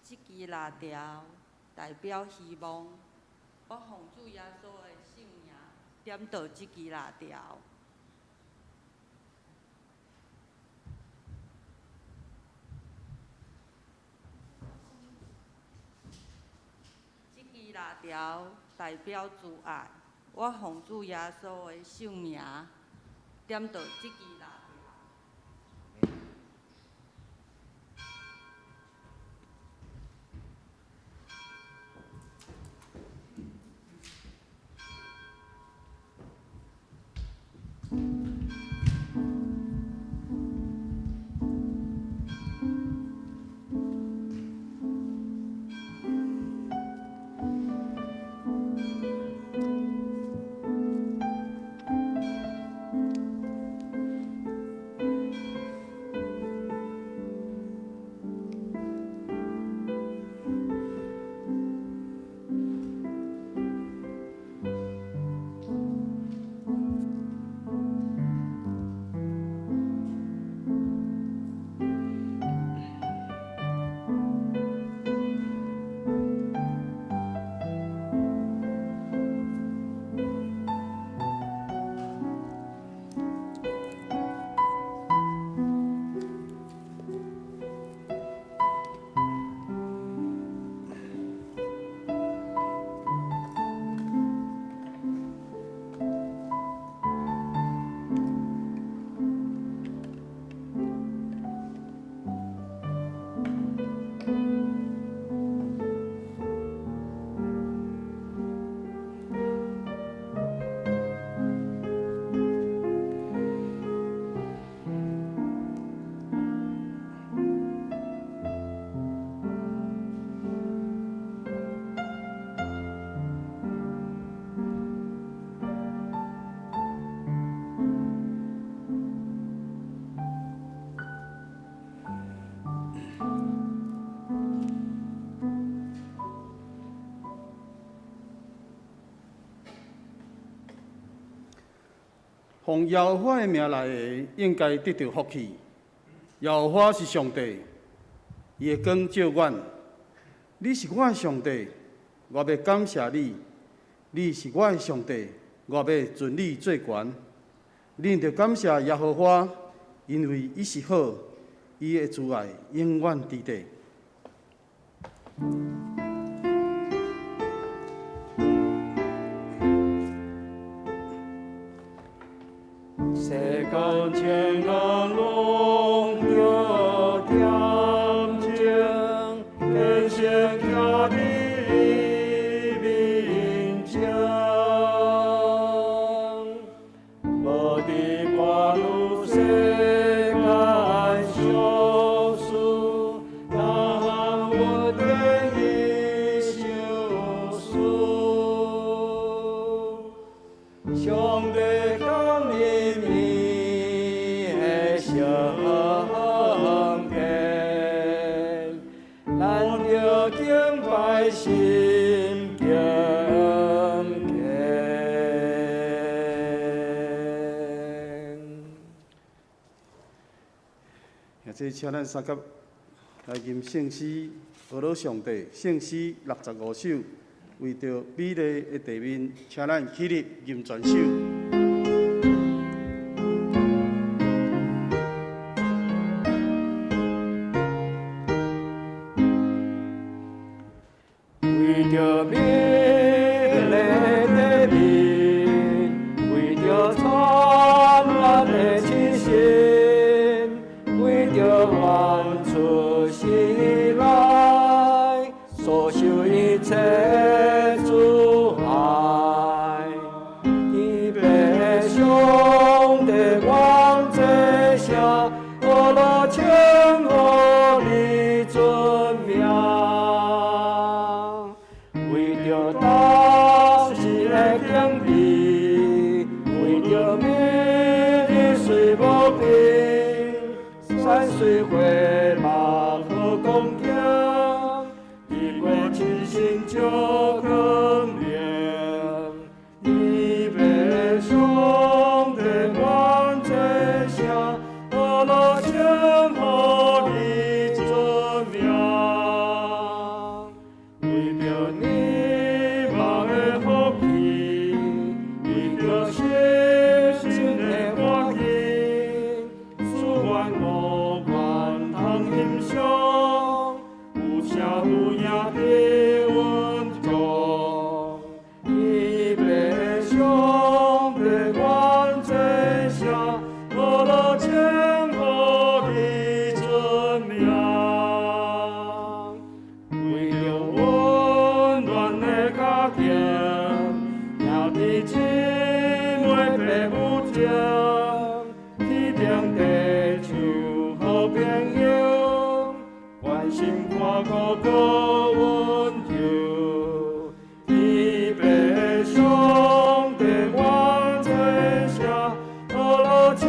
這支蠟條代表希望。我奉主耶穌的聖名點著這支蠟條。這支蠟條代表慈愛。我奉主耶穌的聖名點著這支蠟條。奉耶和華的名來的，應該得著福氣。耶和華是上帝，伊的光照阮。你是我的上帝，我欲感謝你。你是我的上帝，我欲尊你做懸。恁著感謝耶和華，因為伊是好，伊的慈愛永遠佇底。世間千人攏著恬靜，天生徛佇伊面前，無佇掛慮世間小事，逐項穩定伊相思。上帝降臨伊的聖殿，咱著敬拜心敬虔。現在請咱三甲來吟聖詩，呵咾上帝，聖詩65首，為著美麗的地面，請咱起立吟全首。為著美麗的地面，為著燦爛的清新，為著萬出世來，所受一切阻礙，天父上帝願這聲，呵咾稱呼你尊名。為著當時的景致，為著美麗水無邊，山水花木好光景，日月星星照光明。天父上帝願這聲，呵咾稱呼你尊名。著年老的福氣，為著信心的歡喜，祝願無關通欣賞，有聲有影的穩重。天父上帝願這聲，呵樂稱呼你尊名。為著溫暖的家庭，兄弟姊妹爸母情，天頂地像好朋友，關心看顧閣溫柔。天父上帝願這聲，呵樂稱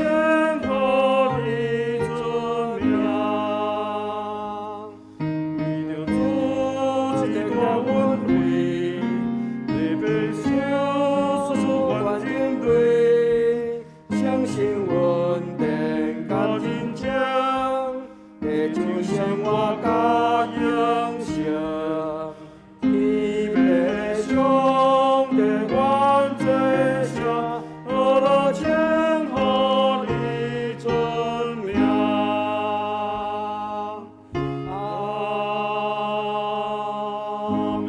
呼你尊名。為著主這個恩惠，特別相思願認對，相信穩定佮真情，地上生活佮永生。天父上帝願這聲，呵樂稱呼你尊名。阿們。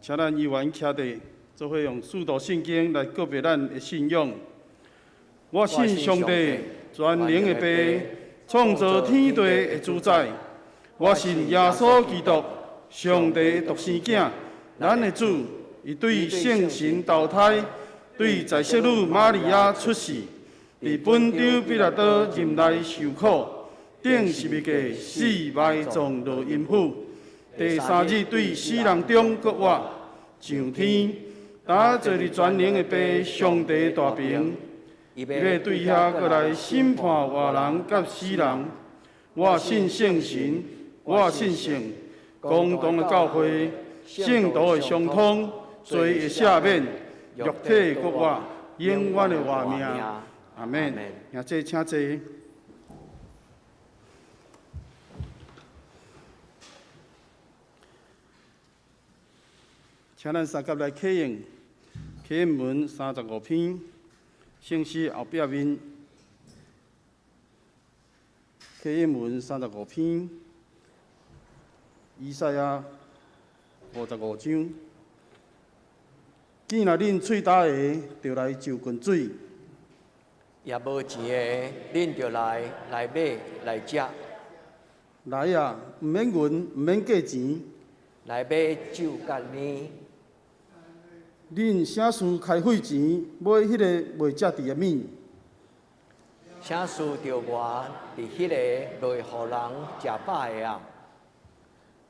請咱依原徛佇，做伙用使徒信經來告別咱的信仰。我信上帝，全能的父，創造天地的主宰。我信耶穌基督，上帝的獨生囝，咱的主，伊對聖神投胎，對在聖女瑪利亞出世，佇本丟彼拉多任內受苦，釘十字架死埋葬落陰府，第三日對死人中復活，上天，擔坐佇全能的父上帝大爿，伊欲對遐閣來審判活人佮死人。我信聖神，我信聖公同的教會，聖徒的相通，罪的赦免，肉體的復活，永遠的活命。阿們。兄弟請坐。請咱三甲來啟應，啟應文35篇，聖詩後壁面。啟應文35篇，以賽亞55章。見若恁喙焦的，就來就近水；也無錢的，恁就來來買來食。來啊，毋免銀，毋免價錢。來買酒佮奶。恁啥事開費錢買彼个袂食佇的物？啥事著我佇彼个袂予人食飽的啊？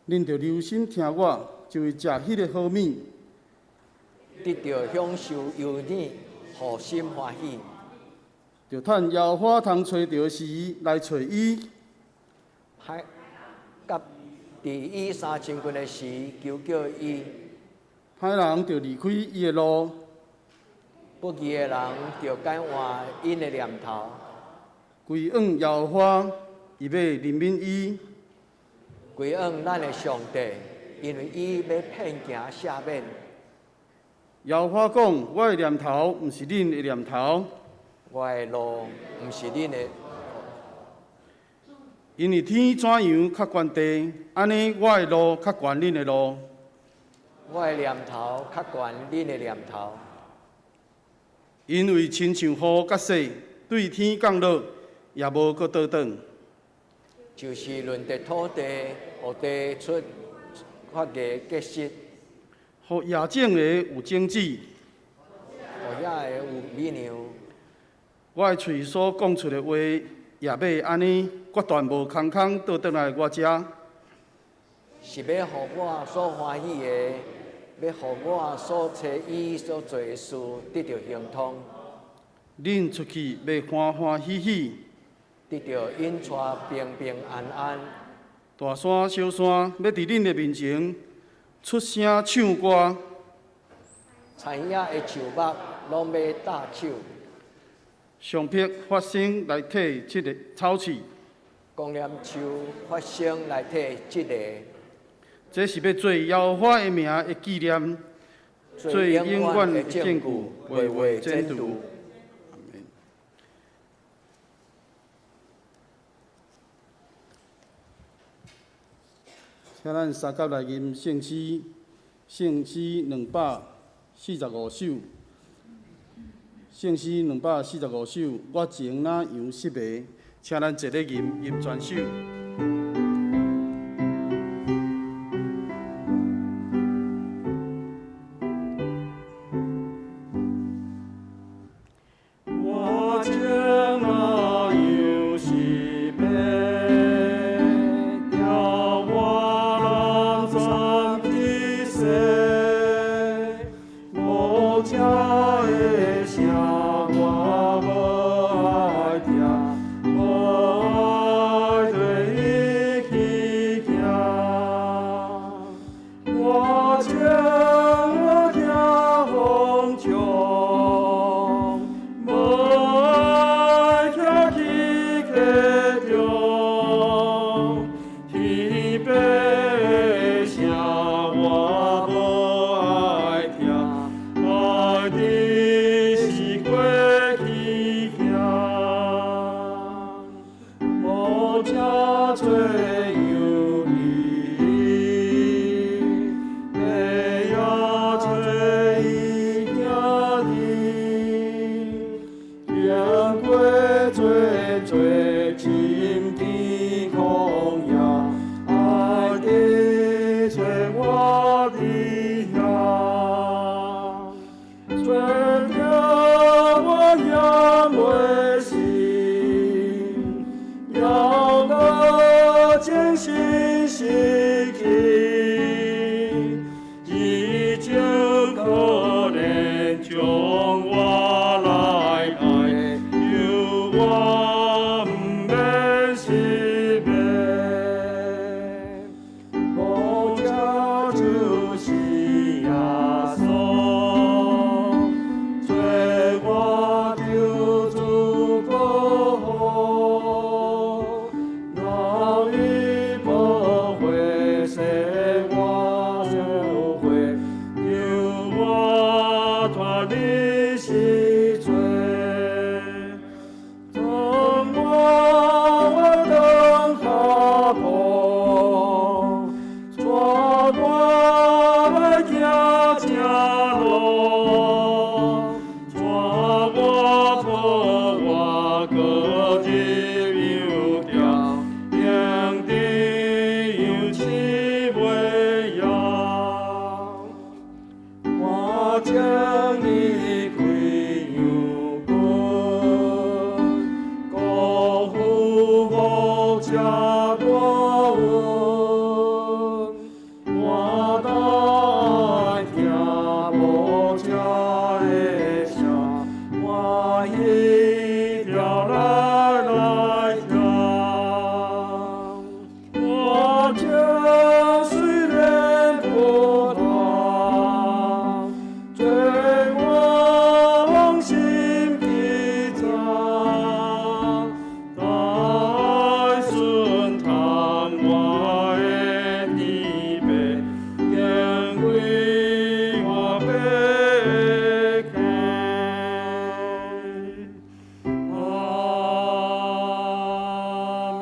恁著留心聽我，就會食彼个好物，得著享受優乳，予心歡喜。著趁耶和華通揣著時來揣伊。歹佮佇伊衫穿裙的時，求叫伊。歹人著離開伊的路，不義的人著改換𪜶的念頭。歸向耶和華，伊欲憐憫伊。歸向咱的上帝，因為伊欲遍行赦免。耶和華講：我的念頭毋是恁的念頭，我的路毋是恁的。因為天怎樣較懸地，按呢我的路較懸恁的路。我的念頭較懸恁的念頭。因為親像雨佮雪對天降落，也無閣倒轉。就是潤澤土地，予地出發芽結實。予野種的有種子，予遐的有米糧。我的喙所講出的話，也欲按呢，決斷無空空倒轉來我遮。是欲予我所歡喜的，欲予我所差伊所做的事得著亨通。恁出去欲歡歡喜喜，得著引帶平平安安。大山小山欲佇恁的面前出聲唱歌。田野的樹木攏欲搭手。松柏發聲來替這个草刺。公念樹發聲來替這个，這是欲做耶和華的名的紀念，做永遠的證據，畫畫剪除。阿們。請咱三甲來吟聖詩，聖詩245首，聖詩245首，我情若羊失迷，請咱齊咧吟吟全首。我情若羊失迷，著我南山去西，無遮的聲我無愛聽，無愛綴伊去行。我情若聽風將，無愛徛去溪中，天父的聲我無愛聽，愛的是過去行。無遮找羊兒，欲也找伊行兒，行過濟濟深澀曠野，愛直找我佇遐，找著我也袂信，猶閣情深失去，伊真可憐將我來愛，求我毋免失迷。無遮就是耶穌，做我救主保護，若伊無悔，洗我受悔，救我脫離死罪。當我轉跤步，帶我來行正路，帶我抱我閣入羊埕，用佇羊飼尾仔。我將離開羊群，辜負牧者大恩。我愛聽牧者的聲，歡喜調來來聽。我情雖然不大，做我往心記載，來順探我的天父，敬歸我白家。阿們。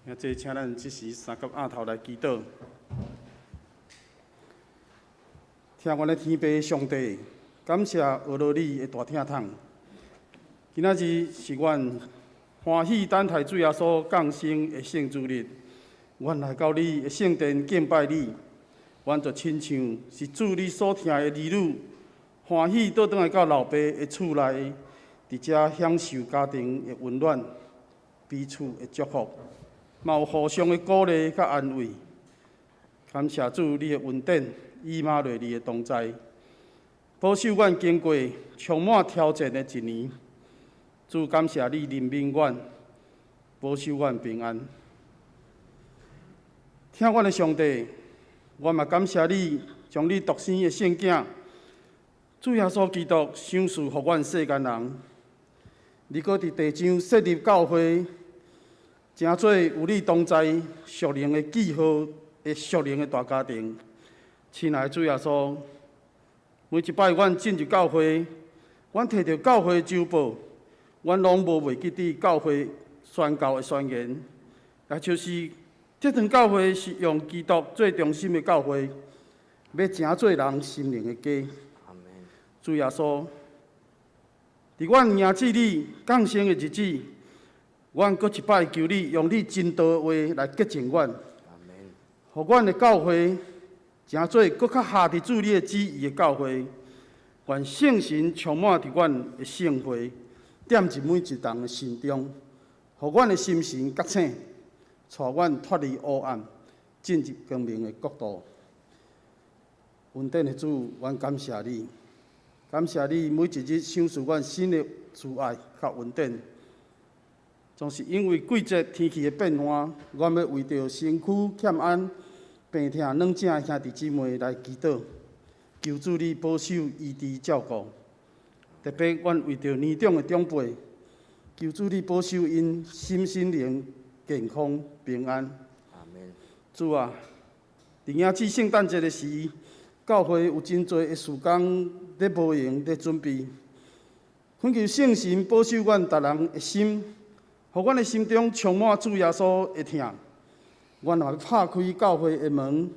兄弟，請咱這時三佮掩頭來祈禱。疼阮的天父上帝，感謝呵咾你的大疼痛。今仔日是阮歡喜等待主耶穌降生的聖主日，阮來到你的聖殿敬拜你，阮就親像是主你所疼的兒女，歡喜倒轉來到老爸的厝內，佇遮享受家庭的溫暖，彼此的祝福，嘛有互相的鼓勵佮安慰。感謝主你的恩典，以馬內利的同在，保守阮經過充滿挑戰的一年。主感謝你憐憫阮，保守阮平安。疼阮的上帝，我嘛感謝你，將你獨生的聖囝主耶穌基督賞賜予阮世間人。你閣佇地上設立教會，成做有你同在屬靈的記號的屬靈的大家庭。親愛的主耶穌，每一擺阮進入教會，阮提著教會週報，阮攏無袂記得教會宣教的宣言，也就是這堂教會是用基督做中心的教會，欲成做人心靈的家。主耶穌，佇阮迎接你降生的日子，阮閣一擺求你用你真道的話來潔淨阮，予阮的教會成做閣較合佇主你的旨意的教會。願聖神充滿佇阮的聖會，點入每一人的心中，予阮的心神覺醒，帶阮脫離黑暗，進入光明的國度。恩典的主，阮感謝你，感謝你每一日賞賜阮新的慈愛佮恩典。總是因為季節天氣的變換，阮欲為著身軀欠安、病疼軟正的兄弟姊妹來祈禱，求主你保守醫治照顧。特別阮為著年長的長輩，求主你保守𪜶心身靈健康平安。主啊，佇迎接聖誕節的時，教會有真濟的事工咧無閒咧準備，懇求聖神保守阮逐人的心，予阮的心中充滿主耶穌的疼。阮若欲拍開教會的門，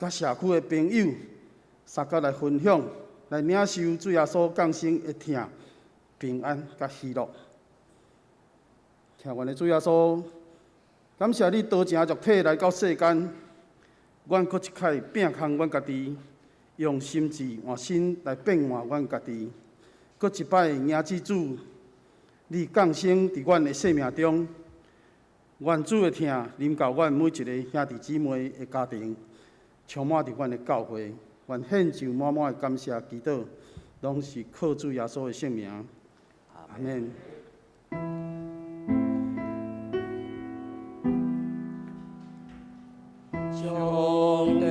佮社區的朋友相共來分享，來領受主耶穌降生的疼、平安佮喜樂。疼阮的主耶穌，感謝你道成肉體來到世間，阮閣一擺摒空阮家己，用心志換身來變換阮家己，閣一擺迎接主，你降生佇阮的生命中，願主的疼臨到阮每一个兄弟姊妹的家庭，充滿佇阮的教會，願獻上滿滿的感謝祈禱，攏是靠主耶穌的聖名。阿們。上帝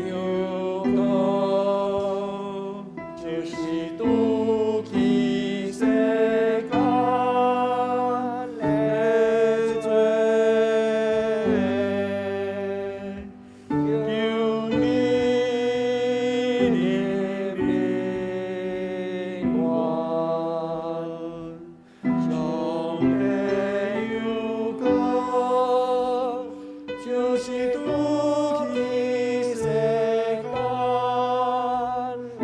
有光，就是拄起世間的罪，求你憐憫我。上帝有光，就是拄起世間的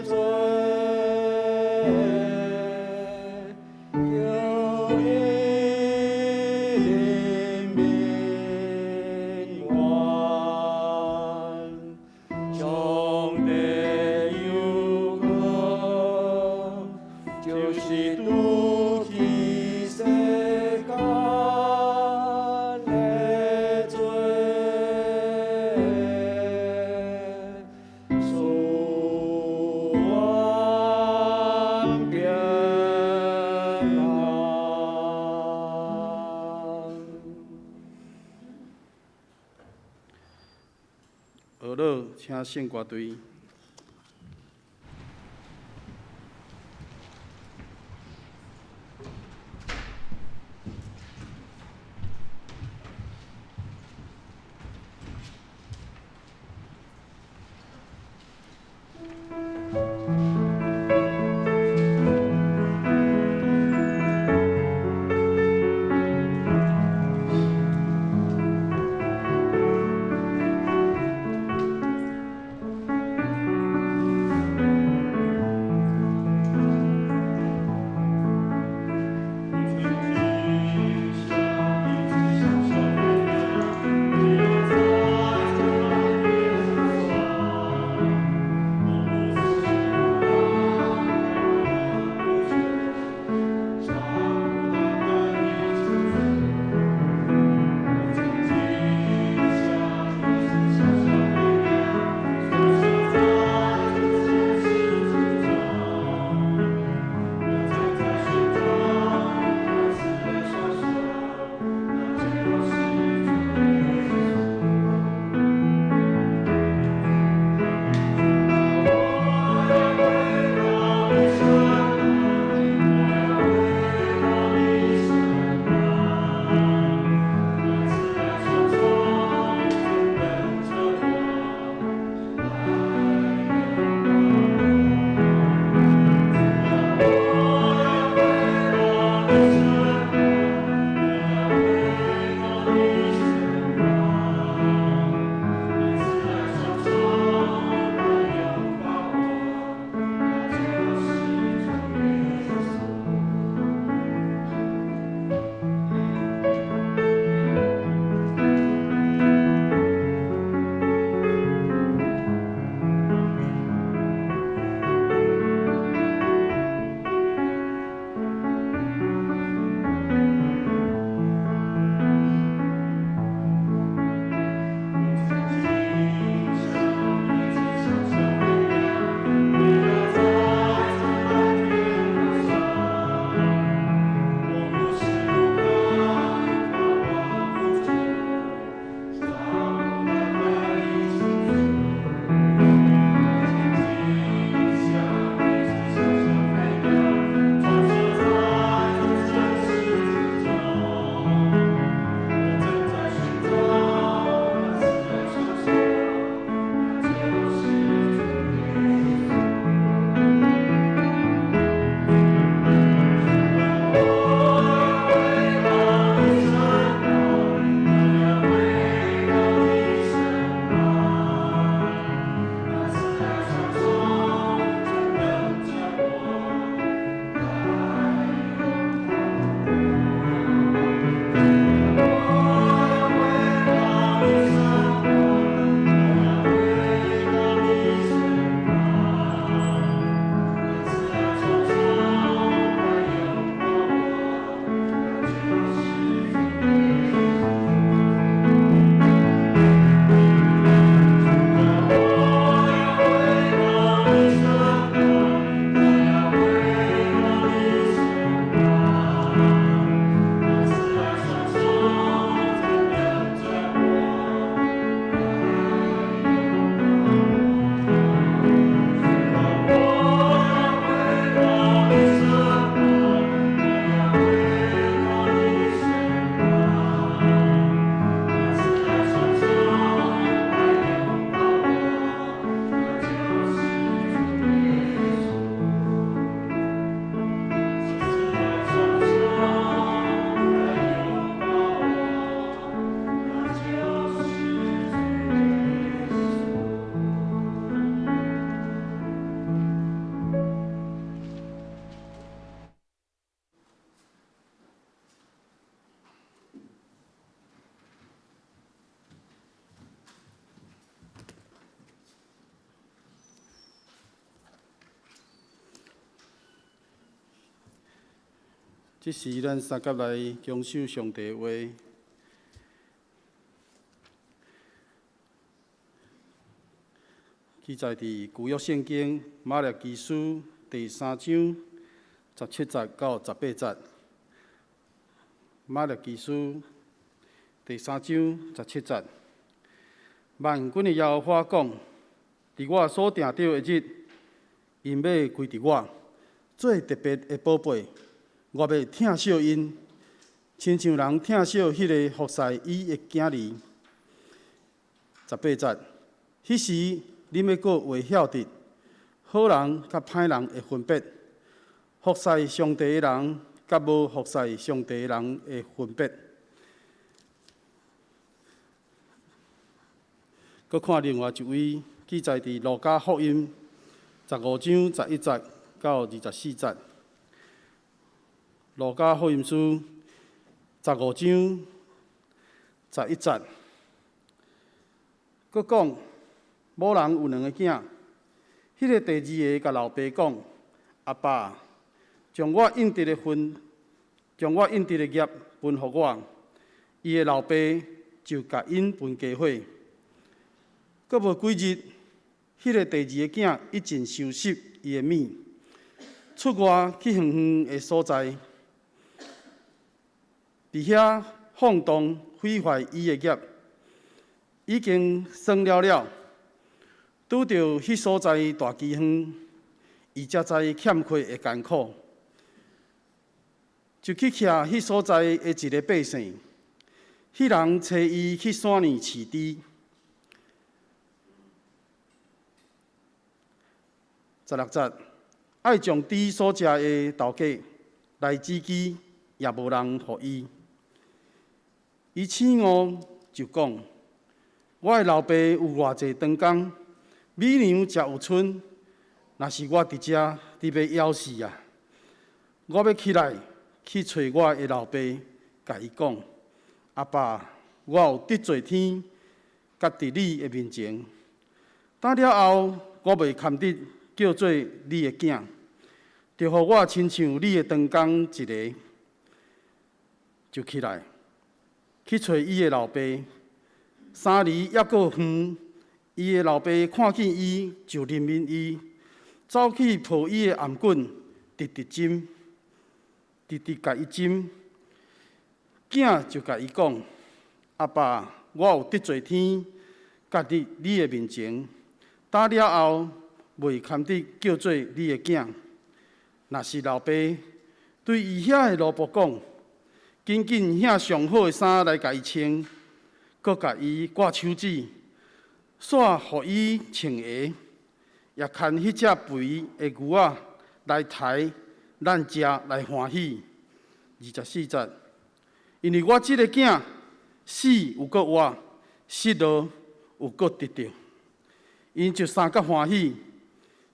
罪，求你憐憫我。上帝有光，就是拄起世間的罪，賜阮平安。学乐，請聖歌隊。這時，咱三佮來恭守上帝話。記載佇舊約聖經瑪拉基書第三章十七節到十八節。瑪拉基書第三章十七節，萬軍的耶和華講：佇我所定著的日，𪜶欲歸佇我，做特別的寶貝，我欲疼惜𪜶，親像人疼惜彼个服侍伊的囝兒。十八節，彼時恁欲閣會曉得，好人佮歹人的分別，服侍上帝的人佮無服侍上帝的人的分別。閣看另外一位記載佇路加福音十五章十一節到二十四節。路加福音書十五章十一節，閣講某人有兩个囝，彼个第二个共老爸講：阿爸，將我應得的份，將我應得的業分予我。伊的老爸就共𪜶分家伙。閣無幾日，彼个第二个囝已經收拾伊的物，出外去遠遠的所在，佇遐放蕩毀壞伊的業，已經算了了，拄著彼所在大饑荒，伊才知欠缺的艱苦，就去徛彼所在的一个百姓，彼人揣伊去山裡飼豬。十六節，愛將豬所食的豆莢來指飢，也無人予伊。伊醒悟就講：我的老爸有偌濟長工，米糧才有賰，若是我佇遮佇欲枵死啊！我欲起來去揣我的老爸，共伊講：阿爸，我有得罪天，佮佇你的面前。打了後，我袂堪得叫做你的囝，就予我親像你的長工一个，就起來去揣伊的老爸。三里猶閣遠，伊的老爸看見伊就憐憫伊，走去抱伊的頷頸，直直針，直直共伊針。囝就共伊講：阿爸，我有得罪天，佮佇你的面前。打了後，袂堪得叫做你的囝。若是老爸對伊遐的奴僕講：緊緊遐上好的衫來共伊穿，閣共伊掛手指，煞予伊穿鞋，也牽彼隻肥的牛仔來刣，咱食來歡喜。二十四節，因為我這个囝死有閣活，失落有閣得著，𪜶就相佮歡喜。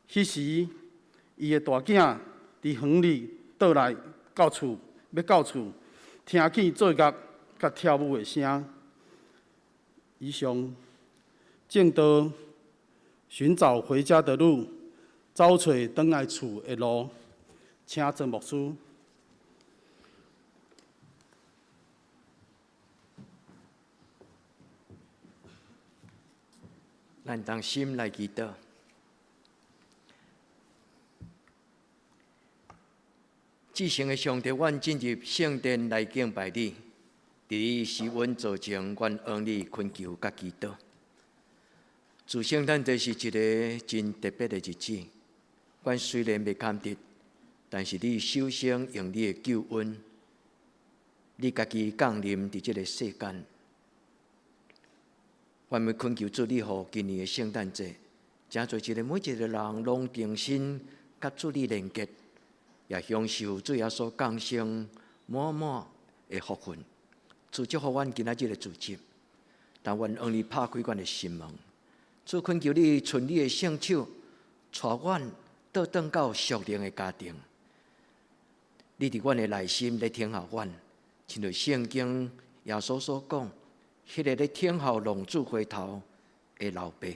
彼時，伊的大囝佇園裡倒來到厝，欲到厝，聽見做樂佮跳舞的聲。以上證道尋找回家的路，找揣轉來厝的路，請曾牧師。咱同心來祈禱。至聖的上帝，阮進入聖殿來敬拜你。佇你施恩座前，阮向你懇求佮祈禱。自聖誕節是一个真特別的日子，阮雖然袂堪得，但是你首先用你的救恩，你家己降臨佇這个世間。阮欲懇求主，你予今年的聖誕節，成做一个每一个人攏重新佮主你連結，也享受主耶穌降生滿滿的福分。主祝福阮今仔日的主集，但願向你拍開阮的心門。主懇求你，伸你的聖手，帶阮倒轉到屬靈的家庭。你佇阮的內心咧聽候阮，親像聖經耶穌所講，彼个咧聽候浪子回頭的老爸。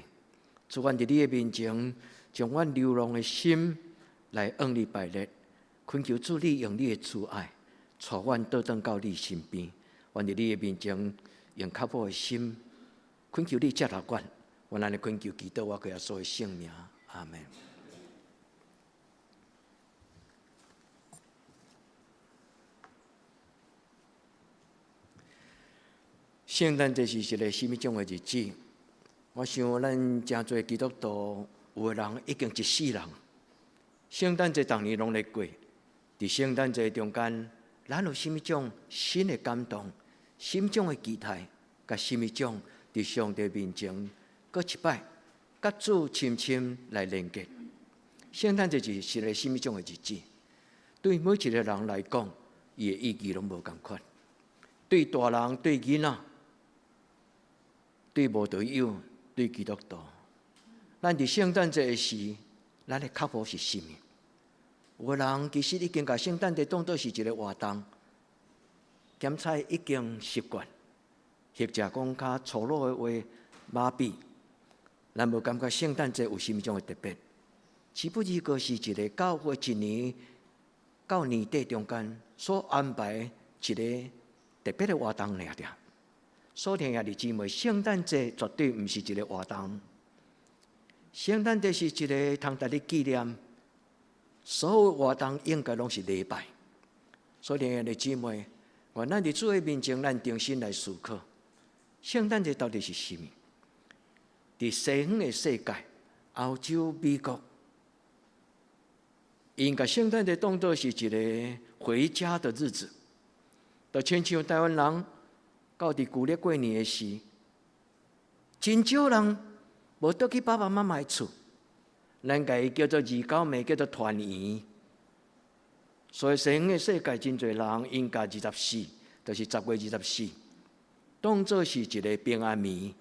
主，阮佇你的面前，將阮流浪的心來向你拜列，懇求主你用你的慈愛，帶阮倒轉到你身邊，阮佇你的面前用較好的心，懇求你接納阮，阮按呢懇求祈禱，我靠耶穌的聖名，阿門。聖誕節是一個啥物種的日子？我想咱誠濟基督徒有的人已經一世人，聖誕節逐年攏咧過。佇聖誕節中間，咱有啥物種新的感動、啥物種的期待，佮啥物種佇上帝面前閣一擺，佮主深深來連結。聖誕節是一個啥物種的日子？對每一個人來講，伊的意義攏無仝款。對大人、對囡仔、對無道友、對基督徒，咱佇聖誕節的時，咱的腳步是啥物？有的人其實已經共聖誕節當做是一個活動，檢查已經習慣，或者講較粗魯的話，麻痹。咱無感覺聖誕節有啥物種的特別，只不過是一個教會一年到年底中間所安排一個特別的活動爾爾。所以兄弟姊妹，聖誕節絕對毋是一個活動，聖誕節是一個通值得紀念。所有活動應該攏是禮拜。所以兄弟姊妹，願咱佇主的面前，咱重新來思考，聖誕節到底是啥物？佇西方的世界，歐洲、美國，𪜶共聖誕節當做是一個回家的日子，就親像台灣人到佇舊曆過年的時，真少人無倒去爸爸媽媽的厝，咱共伊叫做二九暝，叫做團圓。所以西方的世界真濟人，𪜶共24，就是10月24，當做是一個平安暝，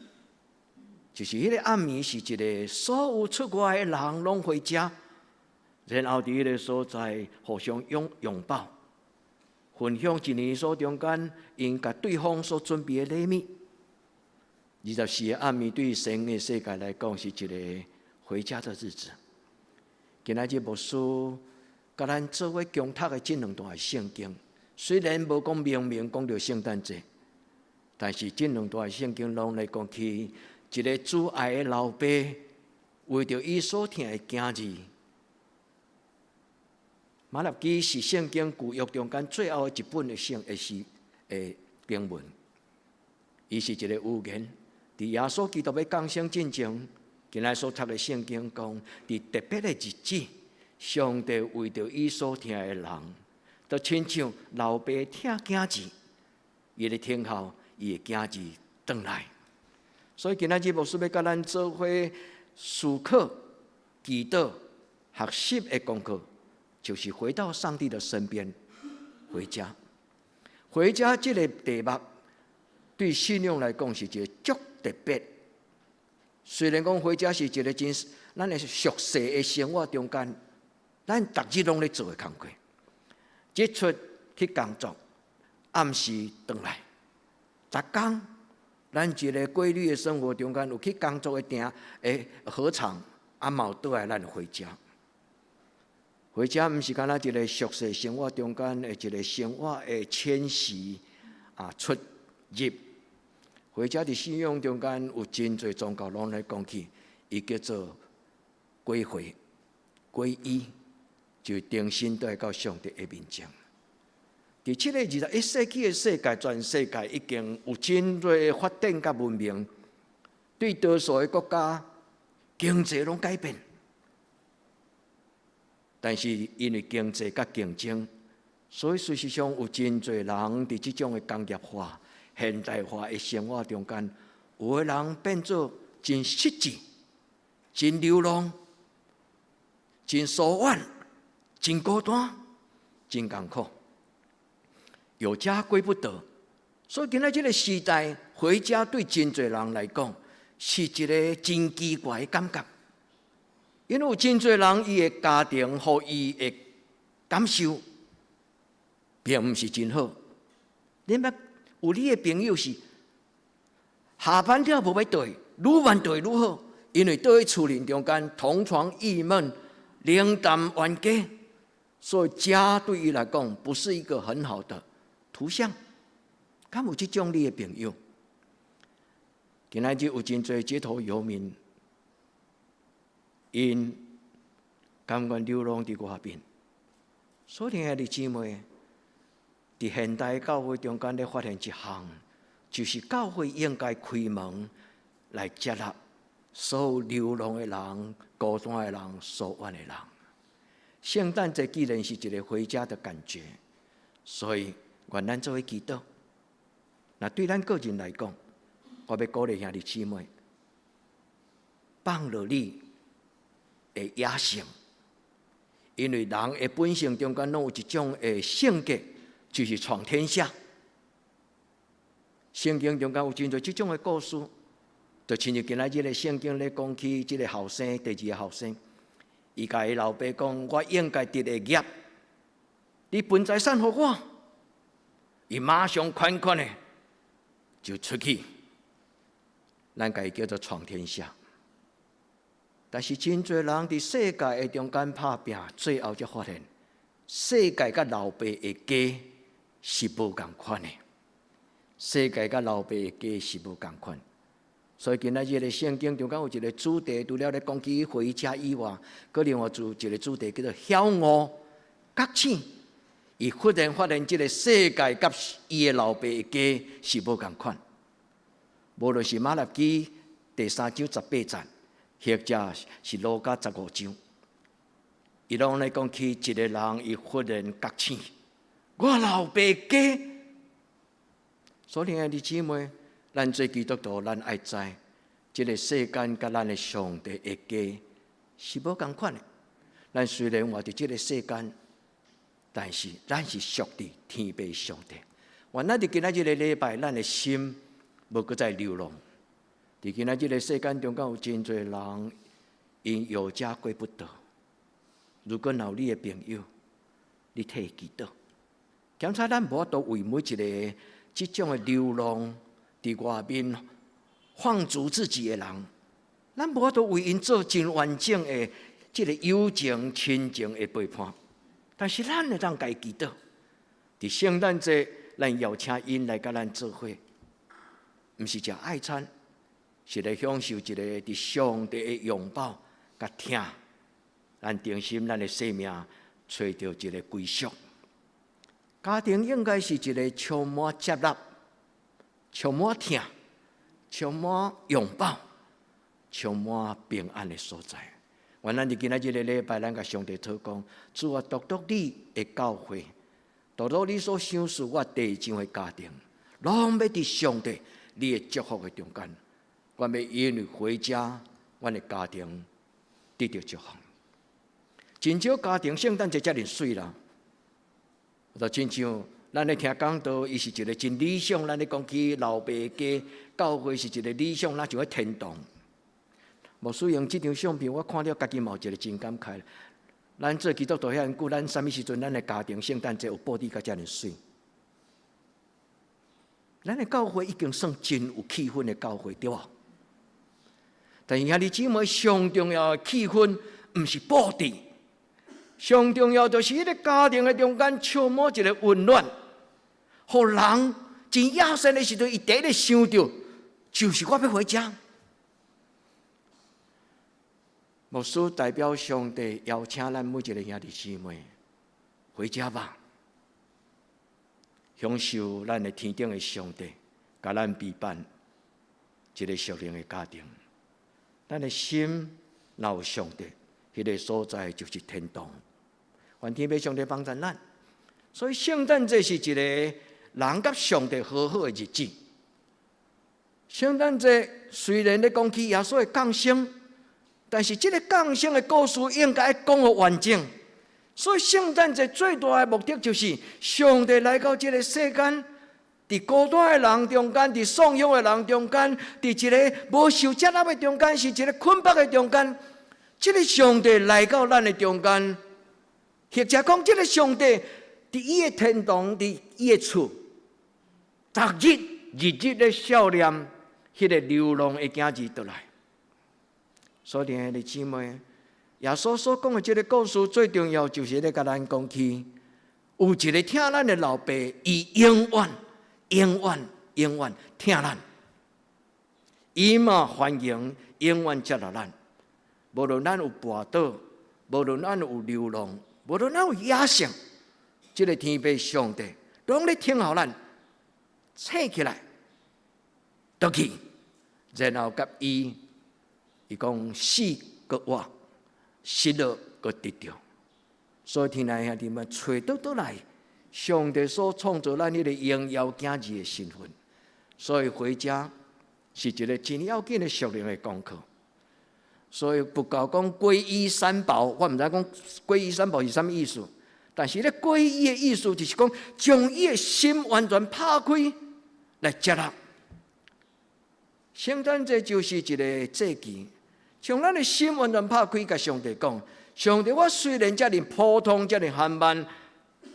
就是彼個暗暝是一個所有出外的人攏回家，然後佇彼個所在互相擁擁抱，分享一年所中間𪜶共對方所準備的禮物。24個暗暝對西方的世界來講是一個回家的日子。今仔日牧師共咱做伙共讀的這兩段聖經，雖然無講明明講著聖誕節，但是這兩段聖經攏來講起一個主愛的老爸，為著伊所疼的囝兒。馬拉基是聖經舊約中間最後一本的聖的詩的經文，伊是一個預言。佇耶穌基督欲降生進前，今仔所讀的聖經講，佇特別的日子，上帝為著伊所疼的人，就親像老爸疼囝兒，伊咧等候伊的囝兒轉來。所以今仔日牧師欲共咱做伙思考、祈禱、學習的功課，就是回到上帝的身邊，回家。回家這個題目，對信仰來講是一個足特別。雖然講回家是一個真咱的俗世的生活中間，咱逐日攏咧做的工課，日出去工作，暗時轉來，逐工咱一個規律的生活中間有去工作的定的禾場，啊嘛有倒來咱回家。回家毋是干焦一個俗世生活中間的一個生活的遷徙啊出入。回家佇信仰中間有真濟宗教攏咧講起，伊叫做歸回、歸依，就重新倒來到上帝的面前。佇這个21世紀的世界，全世界已經有真濟發展佮文明，對多數的國家經濟攏改變。但是因為經濟佮競爭，所以事實上有真濟人佇這種的工業化、現代化的生活中間，有的人變做真失志、真流浪、真疏遠、真孤單、真艱苦，有家歸不得。所以今仔這個時代，回家對真濟人來講是一個真奇怪的感覺，因為有真濟人伊的家庭予伊的感受，並毋是真好。你捌有你的朋友是下班了無欲轉去，愈慢轉去愈好，因為倒去厝裡中間同床異夢，冷淡冤家，所以家對伊來講不是一個很好的圖像。敢有這種你的朋友？今仔日有真濟街頭遊民，𪜶甘願流浪佇外面。所以兄弟姊妹，佇現代教會中間咧發現一項，就是教會應該開門來接納所有流浪的人、孤單的人、疏遠的人。聖誕節既然是一個回家的感覺，所以願咱做伙祈禱。那對咱個人來講，我欲鼓勵兄弟姊妹，放落你的野性，因為人的本性中間攏有一種的性格，就是闖天下。聖經中間有真濟這種的故事，就親像今仔日的聖經咧講起這個後生，第二個後生，伊共伊老爸講：我應該得的業，你分財產予我，伊馬上款款的就出去，咱共伊叫做闖天下。但是真濟人佇世界的中間拍拚，最後才發現，世界佮老爸的家是無仝款的。世界佮老爸的家是無仝款。所以今仔日的聖經中間有一個主題，除了咧講起回家以外，閣另外有一個主題叫做曉悟覺醒。伊忽然發現這個世界佮伊的老爸的家是無仝款。無論是馬拉基第三章十八節，或者是路加十五章，伊攏咧講起一個人，伊忽然覺醒，我老爸家。所以兄弟姊妹，咱做基督徒，咱愛知，這個世間佮咱的上帝的家是無仝款的。咱雖然活佇這個世間，但是咱是屬佇天父上帝。願咱佇今仔這個禮拜，咱的心無閣再流浪。佇今仔這個世間中間有真濟人，𪜶有家歸不得。如果若有你的朋友，你替伊祈禱。檢查咱無法度為每一個這種的流浪佇外面放逐自己的人，咱無法度為𪜶做真完整的這個友情、親情的陪伴。但是咱會當共伊祈禱。佇聖誕節，咱邀請𪜶來佮咱做伙，毋是食愛餐，是來享受一個佇上帝的擁抱佮疼。咱重新咱的生命揣著一個歸屬。家庭應該是一個充滿接納、充滿疼、充滿擁抱、充滿平安的所在。願咱佇今仔這個禮拜，咱共上帝禱告，主啊，獨獨你的教會，獨獨你所賞賜我地上的家庭，攏欲佇上帝你的祝福的中間。我欲因為回家，阮的家庭得著祝福。真少家庭聖誕節遮爾媠啦，就親像咱咧聽講道，伊是一個真理想。咱咧講起老爸家教會是一個理想，若像咧天堂。牧師用這張相片，我看了家己嘛有一個真感慨。咱做基督徒遐久，咱啥物時陣，咱的家庭聖誕節有布置甲遮爾媠？咱的教會已經算真有氣氛的教會，對無？但是兄弟姊妹，上重要的氣氛，毋是布置。上重要就是彼個家庭的中間充滿一個溫暖，予人真野生的時陣，伊第一個想著就是我欲回家。牧師代表上帝邀請咱每一個兄弟姊妹回家吧，享受咱的天頂的上帝，共咱備辦一個屬靈的家庭。咱的心若有上帝，彼個所在就是天堂。願天父上帝幫助咱。所以聖誕節是一個人佮上帝和好的日子。聖誕節雖然咧講起耶穌的降生，但是這個降生的故事應該講予完整。所以聖誕節最大的目的就是上帝來到這個世間，佇孤單的人中間，佇喪養的人中間，佇一個無受接納的中間，是一個捆綁的中間。這個上帝來到咱的中間，或者講這個上帝佇伊的天堂，佇伊的厝，逐日日日咧笑念彼個流浪的囝兒倒來。所以，兄弟姊妹，耶穌所講的這个故事，最重要就是咧共咱講起，有一个疼咱的老爸，伊永遠、永遠、永遠疼咱，伊嘛歡迎永遠接納咱。無論咱有跋倒，無論咱有流浪，無論咱有野性，這个天父上帝攏咧聽候咱，醒起來，倒去，然後佮伊，伊講死閣活，失落閣得著。所以親愛兄弟們，揣倒轉來，上帝所創造咱彼个榮耀囝兒的身份，所以回家是一个真要緊的屬靈的功課。所以佛教講皈依三寶，我毋知講皈依三寶是啥物意思，但是咧皈依的意思就是講將伊的心完全拍開來接納。聖誕節就是一个節期，將咱的心完全拍開，共上帝講：上帝，我雖然遮爾普通，遮爾緩慢，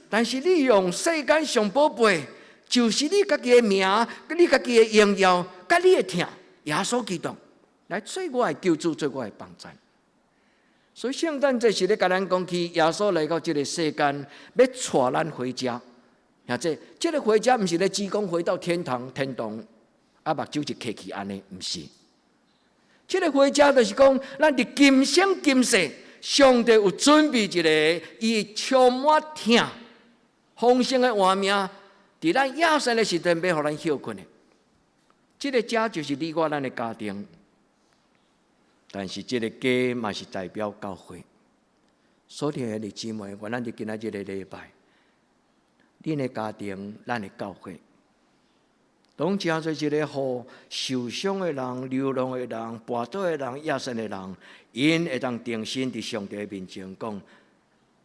但是你用世間上寶貝，就是你家己的名，你家己的榮耀，佮你的疼，耶穌基督來做我的救主，做我的幫贊。所以聖誕節是咧共咱講起，耶穌來到這个世間，欲帶咱回家。兄弟，這个回家毋是咧只講回到天堂、天堂，啊，目睭一閉去按呢，毋是。這个回家就是講，咱佇今生今世，上帝有準備一个伊充滿疼、豐盛的活命，佇咱野生的時陣，欲予咱歇睏的。這个家就是你我咱的家庭。但是這个家嘛是代表教會，所以兄弟姊妹，願咱佇今仔這个禮拜，恁的家庭，咱的教會，攏成做一个予受傷的人、流浪的人、跋倒的人、野散的人，𪜶會當重新佇上帝面前講：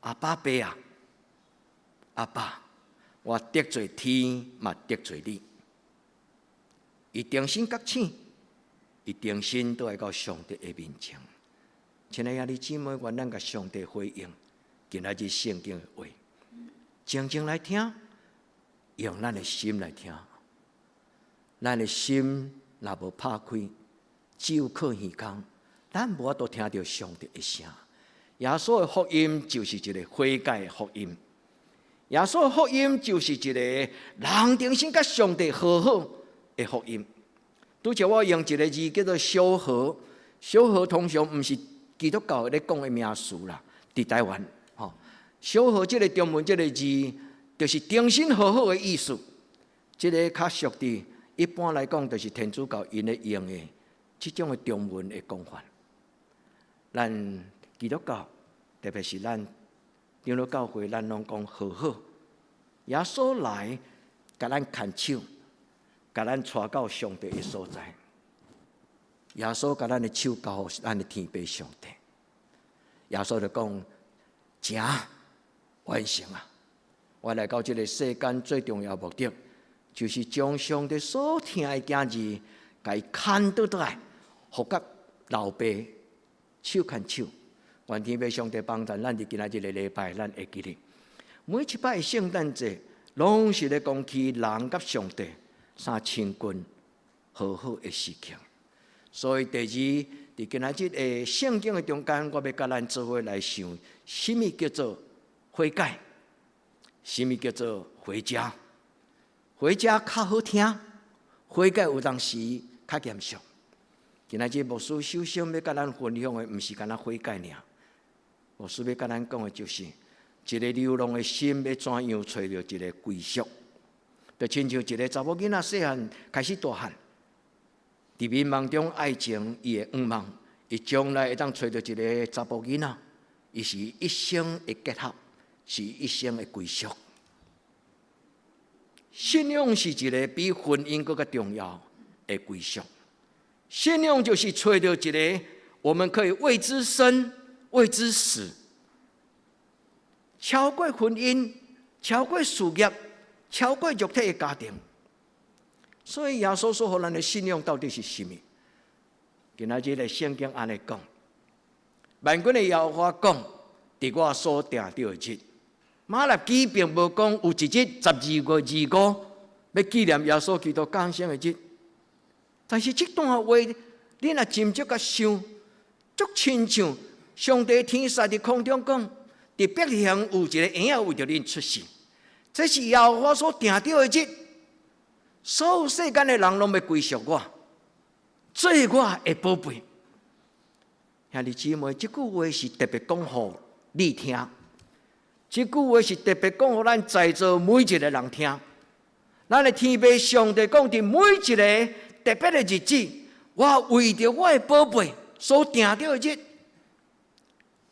阿爸爸啊，阿爸，我得罪天，嘛得罪你。伊重新覺醒。伊重新倒來到上帝的面前，親愛兄弟姊妹，願咱共上帝回應，今仔日聖經的話，靜靜來聽，用咱的心來聽。咱的心若無拍開，只有靠耳孔，咱無法度聽著上帝的聲。耶穌的福音就是一个悔改的福音，耶穌的福音就是一个人重新佮上帝和好的福音。拄才我用一个字叫做修和，修和通常毋是基督教咧講的名詞啦，佇台灣吼，修和這个中文這个字，就是重新和好的意思。這个較屬佇一般來講，就是天主教𪜶咧用的這種的中文的講法。咱基督教，特別是咱長老教會，咱攏講和好。耶穌來共咱牽手，共咱帶到上帝的所在。耶穌共咱的手交予咱的天父上帝。耶穌就講：行，完成啊！我來到這个世間最重要目的，就是將上帝所疼的囝兒，共伊牽倒轉來，予佮老爸手牽手。願天父上帝幫助咱佇今仔這个禮拜，咱會記得每一擺聖誕節，攏是咧講起人佮上帝相親近和好的時刻。所以第二，佇今仔日的聖經的中間，我欲佮咱做伙來想，啥物叫做悔改？啥物叫做回家？回家較好聽，悔改有當時較嚴肅。今仔日牧師首先欲佮咱分享的，毋是干焦悔改爾。牧師欲佮咱講的就是，一个流浪的心欲怎樣揣著一个歸宿，就親像一个查某囡仔細漢開始大漢，佇迷茫中愛情伊的願望，伊將來會當揣著一个查埔囡仔，伊是一生的結合，是一生的歸宿。信仰是一个比婚姻閣較重要的歸宿。信仰就是揣著一个我們可以為之生、為之死，超過婚姻、超過事業、超過肉體的家庭。所以耶穌所予咱的信仰到底是啥物？今仔日的聖經按呢講，萬軍的耶和華講，佇我所定的日，馬拉基並無講有一日12月25欲紀念耶穌基督降生的日，但是這段話，你若斟酌共想，足親像上帝天使佇空中講，佇伯利恆有一个嬰仔為著恁出世，這是耶和華所定著的日，所有世間的人攏欲歸屬我，做我的寶貝。兄弟姊妹，這句話是特別講予你聽，這句話是特別講予咱在座每一个人聽。咱的天父上帝講，佇每一个特別的日子，我為著我的寶貝所定著的日，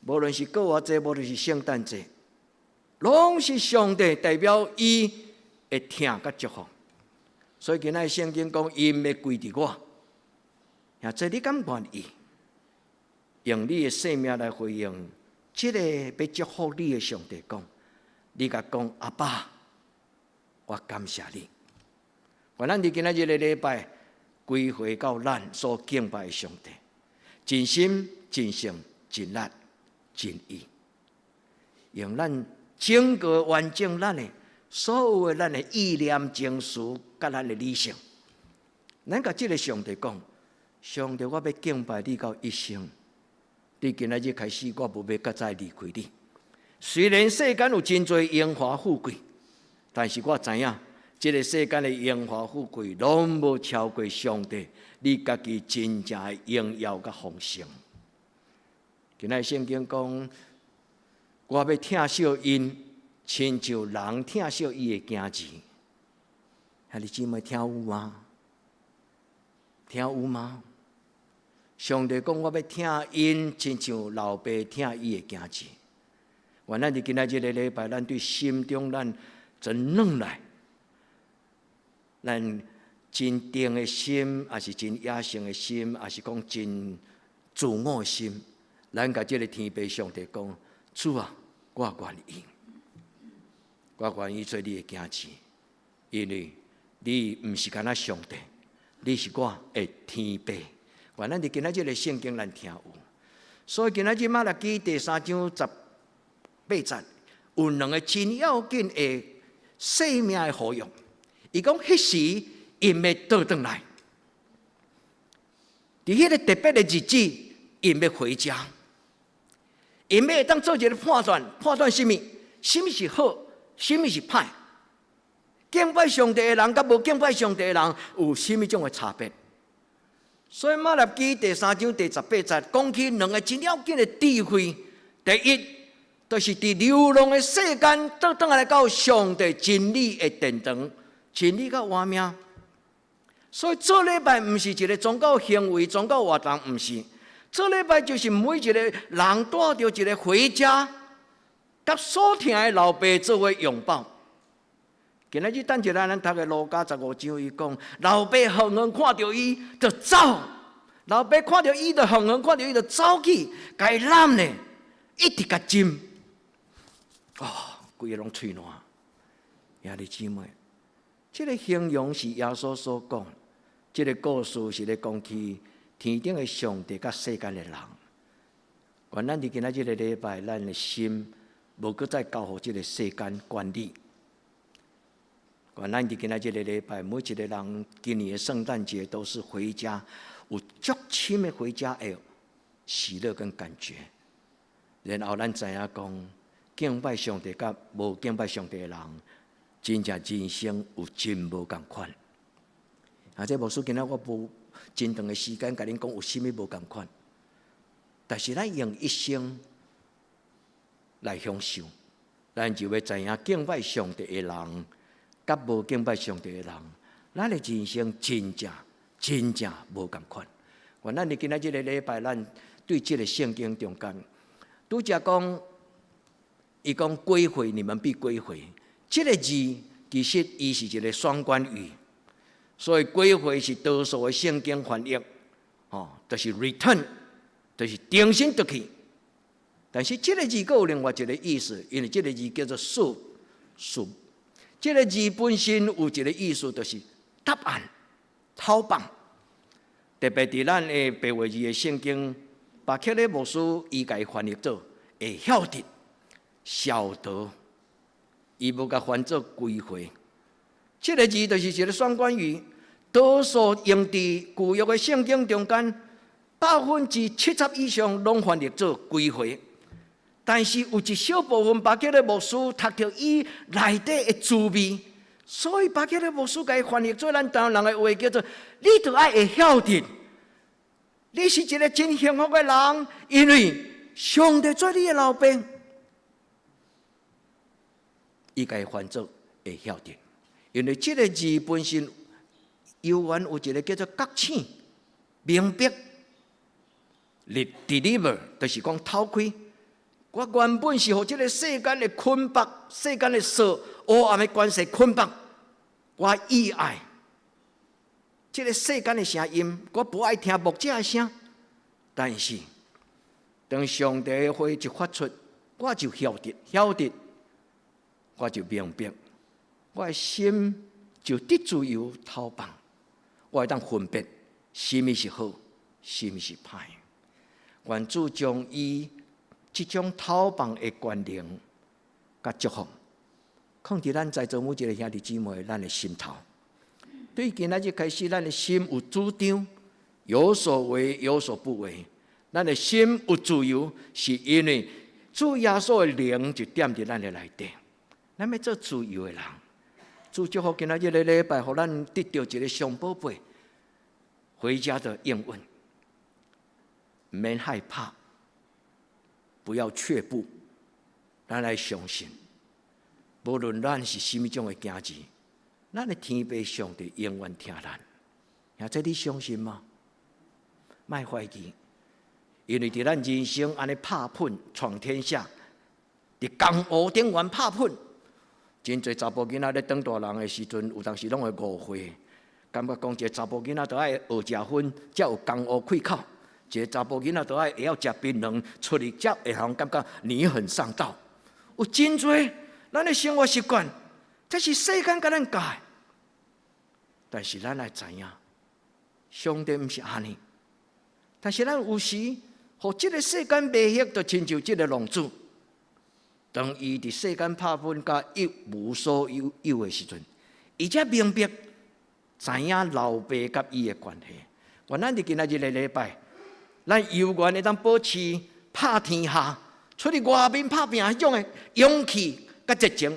無論是復活節，無論是聖誕節，攏是上帝代表伊的疼佮祝福。所以今仔聖經講，𪜶欲歸佇我，兄弟，你敢願意用你的生命來回應這个欲祝福你的上帝講？你共講阿爸，我感謝你。願咱佇今仔日个禮拜歸回到咱所敬拜的上帝，盡心、盡性、盡力、盡意，用咱整個完整咱的所有的咱的意念、情緒，佮咱的理性，咱共這个上帝講：上帝，我欲敬拜你到一生。佇今仔日開始，我無欲閣再離開你。雖然世間有真濟榮華富貴，但是我知影，這个世間的榮華富貴，攏無超過上帝你家己真正的榮耀佮豐盛。今仔聖經講，我欲疼惜𪜶，親像人疼惜伊的囝兒。兄弟姊妹聽有嗎？聽有嗎？上帝講，我欲疼𪜶，親像老爸疼伊的囝兒。願咱佇今仔這个禮拜，咱對心中咱真軟來，咱真定的心，抑是真野性的心，抑是講真自我的心，咱共這个天父上帝講：主啊，我願意，我願意做你的囝兒，因為你毋是干焦上帝，你是我的天父。願咱佇今仔這个聖經咱聽有，所以今仔日瑪拉基第三章十八節有兩个真要緊的生命的呼籲。伊講彼時𪜶欲倒轉來，佇彼个特別的日子，𪜶欲回家，𪜶欲會當做一个判斷，判斷啥物？啥物是好，啥物是歹？敬拜上帝的人佮無敬拜上帝的人有啥物種的差別？所以瑪拉基第三章第十八節講起兩个真要緊的智慧。第一，就是佇流浪的世間，倒轉來到上帝真理的殿堂，真理佮活命。所以做禮拜毋是一个宗教行為、宗教活動，毋是。做禮拜就是每一个人帶著一个回家，佮所疼的老爸做伙擁抱。今仔日等一下，咱讀个路加十五章，伊講老爸遠遠看著伊就走，老爸看著伊就遠遠看著伊就走去，共伊攬咧，一直共親。哦，規个攏喙瀾。兄弟姊妹，這个形容是耶穌所講，這个故事是咧講起天頂的上帝佮世間的人。願咱佇今仔這个禮拜，咱的心無閣再交予這个世間管理。願咱佇今仔這个禮拜，每一个人今年的聖誕節都是回家，有足深的回家的喜樂跟感覺。然後咱知影講，敬拜上帝佮無敬拜上帝的人，真正人生有真無仝款。啊，這牧師今仔我無真長的時間共恁講有啥物無仝款，但是咱用一生來享受，咱就欲知影敬拜上帝的人，佮無敬拜上帝的人，咱的人生真正真正無仝款。願咱佇今仔這个禮拜，咱對這个聖經中間，拄才講，伊講歸回，你們必歸回。這个字其實伊是一个雙關語，所以歸回是多數的聖經翻譯，吼，就是 return，就是重新轉去。但是這个字閣有另外一个意思，因為這个字叫做恕，恕。這个字本身有一个意思，就是答案、頭放。特別佇咱的白話字的聖經，巴克禮牧師伊共伊翻譯做會曉得、曉得，伊無共翻做歸回。這个字就是一个雙關語，多數用佇舊約的聖經中間， 70%以上攏翻譯做歸回。但是有一小部分巴克禮牧師讀著伊內底的滋味，所以巴克禮牧師共伊翻譯做咱台灣人的話叫做：你著愛會曉得，你是一个真幸福的人，因為上帝做你的老爸。伊共伊翻做會曉得，因為這个字本身猶原有一个叫做覺醒、明白、deliver，就是講透開。我原本是予這个世間的捆綁、世間的鎖、黑暗的權勢捆綁，我意愛這个世間的聲音，我無愛聽牧者的聲。但是當上帝的話一發出，我就曉得，曉得，我就明白，我的心就得自由透放，我會當分別啥物是好，啥物是歹。願主將伊這種透放的權能，佮祝福，放佇咱在座每一个兄弟姊妹，咱的心頭。對今仔日開始，咱的心有主張，有所為，有所不為。咱的心有自由，是因為主耶穌的靈就踮佇咱的內底。咱欲做自由的人，主祝福今仔日个禮拜，予咱得著一个上寶貝回家的應允，毋免害怕。不要卻步，咱來相信，無論咱是啥物種的囝兒，咱的天父上帝永遠疼咱。兄弟，你相信嗎？莫懷疑，因為佇咱人生按呢拍噴闖天下，佇江湖頂懸拍噴，真濟查埔囡仔咧長大人的時陣，有當時攏會誤會，感覺講一个查埔囡仔著愛學食薰，才有江湖氣口。一个查埔囡仔著愛會曉食檳榔，出去才會予人感覺你很上道。有真濟咱的生活習慣，這是世間共咱教的。但是咱愛知影，上帝毋是按呢。但是咱有時，予這个世間迷惑，就親像這个浪子。當伊佇世間拍噴甲一無所有有的時陣，伊才明白知影老爸佮伊的關係。願咱佇今仔日个禮拜，咱猶原會當保持拍天下、出去外面拍拚彼種的勇氣佮熱情，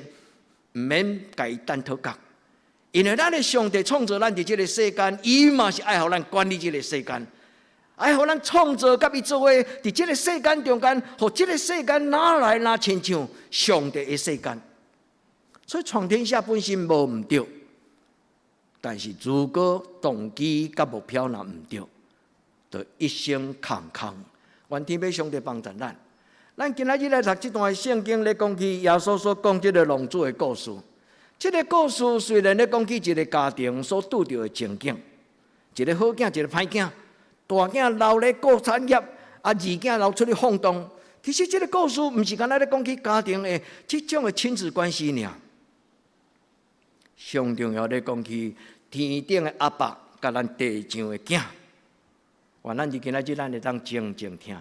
毋免共伊等討角。因為咱的上帝創造咱佇這个世間，伊嘛是愛予咱管理這个世間，愛予咱創造佮伊做伙，佇這个世間中間，予這个世間哪來哪親像上帝的世間。所以闖天下本身無毋對，但是如果動機佮目標若毋對，就一生空空。願天父上帝幫助咱。咱今仔日來讀這段聖經，咧講起耶穌所講這个浪子的故事。這个故事雖然咧講起一个家庭所拄著的情景，一个好囝，一个歹囝，大囝留咧顧產業，啊，二囝留出去放蕩。其實這个故事毋是干焦咧講起家庭的這種的親子關係爾。上重要咧講起天頂的阿爸佮咱地上的囝。願咱佇今仔日咱會當靜靜聽，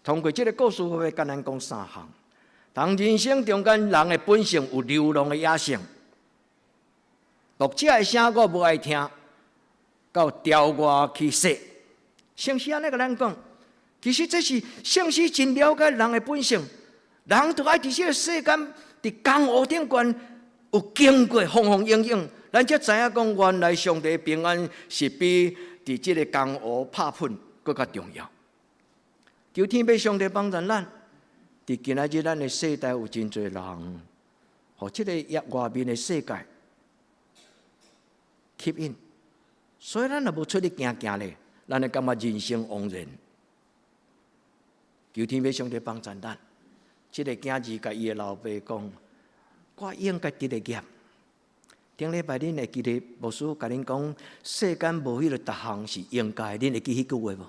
通過這个故事，我欲佮咱講三項。當人生中間人的本性有流浪的野性，牧者的聲我無愛聽，到牢外去說。聖詩按呢共咱講，其實這是聖詩真了解人的本性。人著愛佇這个世間，佇江湖頂懸有經過風風雨雨，咱才知影講，原來上帝平安是比佇這个江湖拍噴閣較重要。求天父上帝幫助咱，佇今仔日咱的世代有真濟人，予這个外面的世界吸引，所以咱若無出去行行咧，咱會感覺人生枉然。求天父上帝幫助咱，這个囝兒共伊的老爸講：我應該得的業。頂禮拜恁會記得牧師共恁講，世間無彼个逐項是應該，恁會記彼句話無？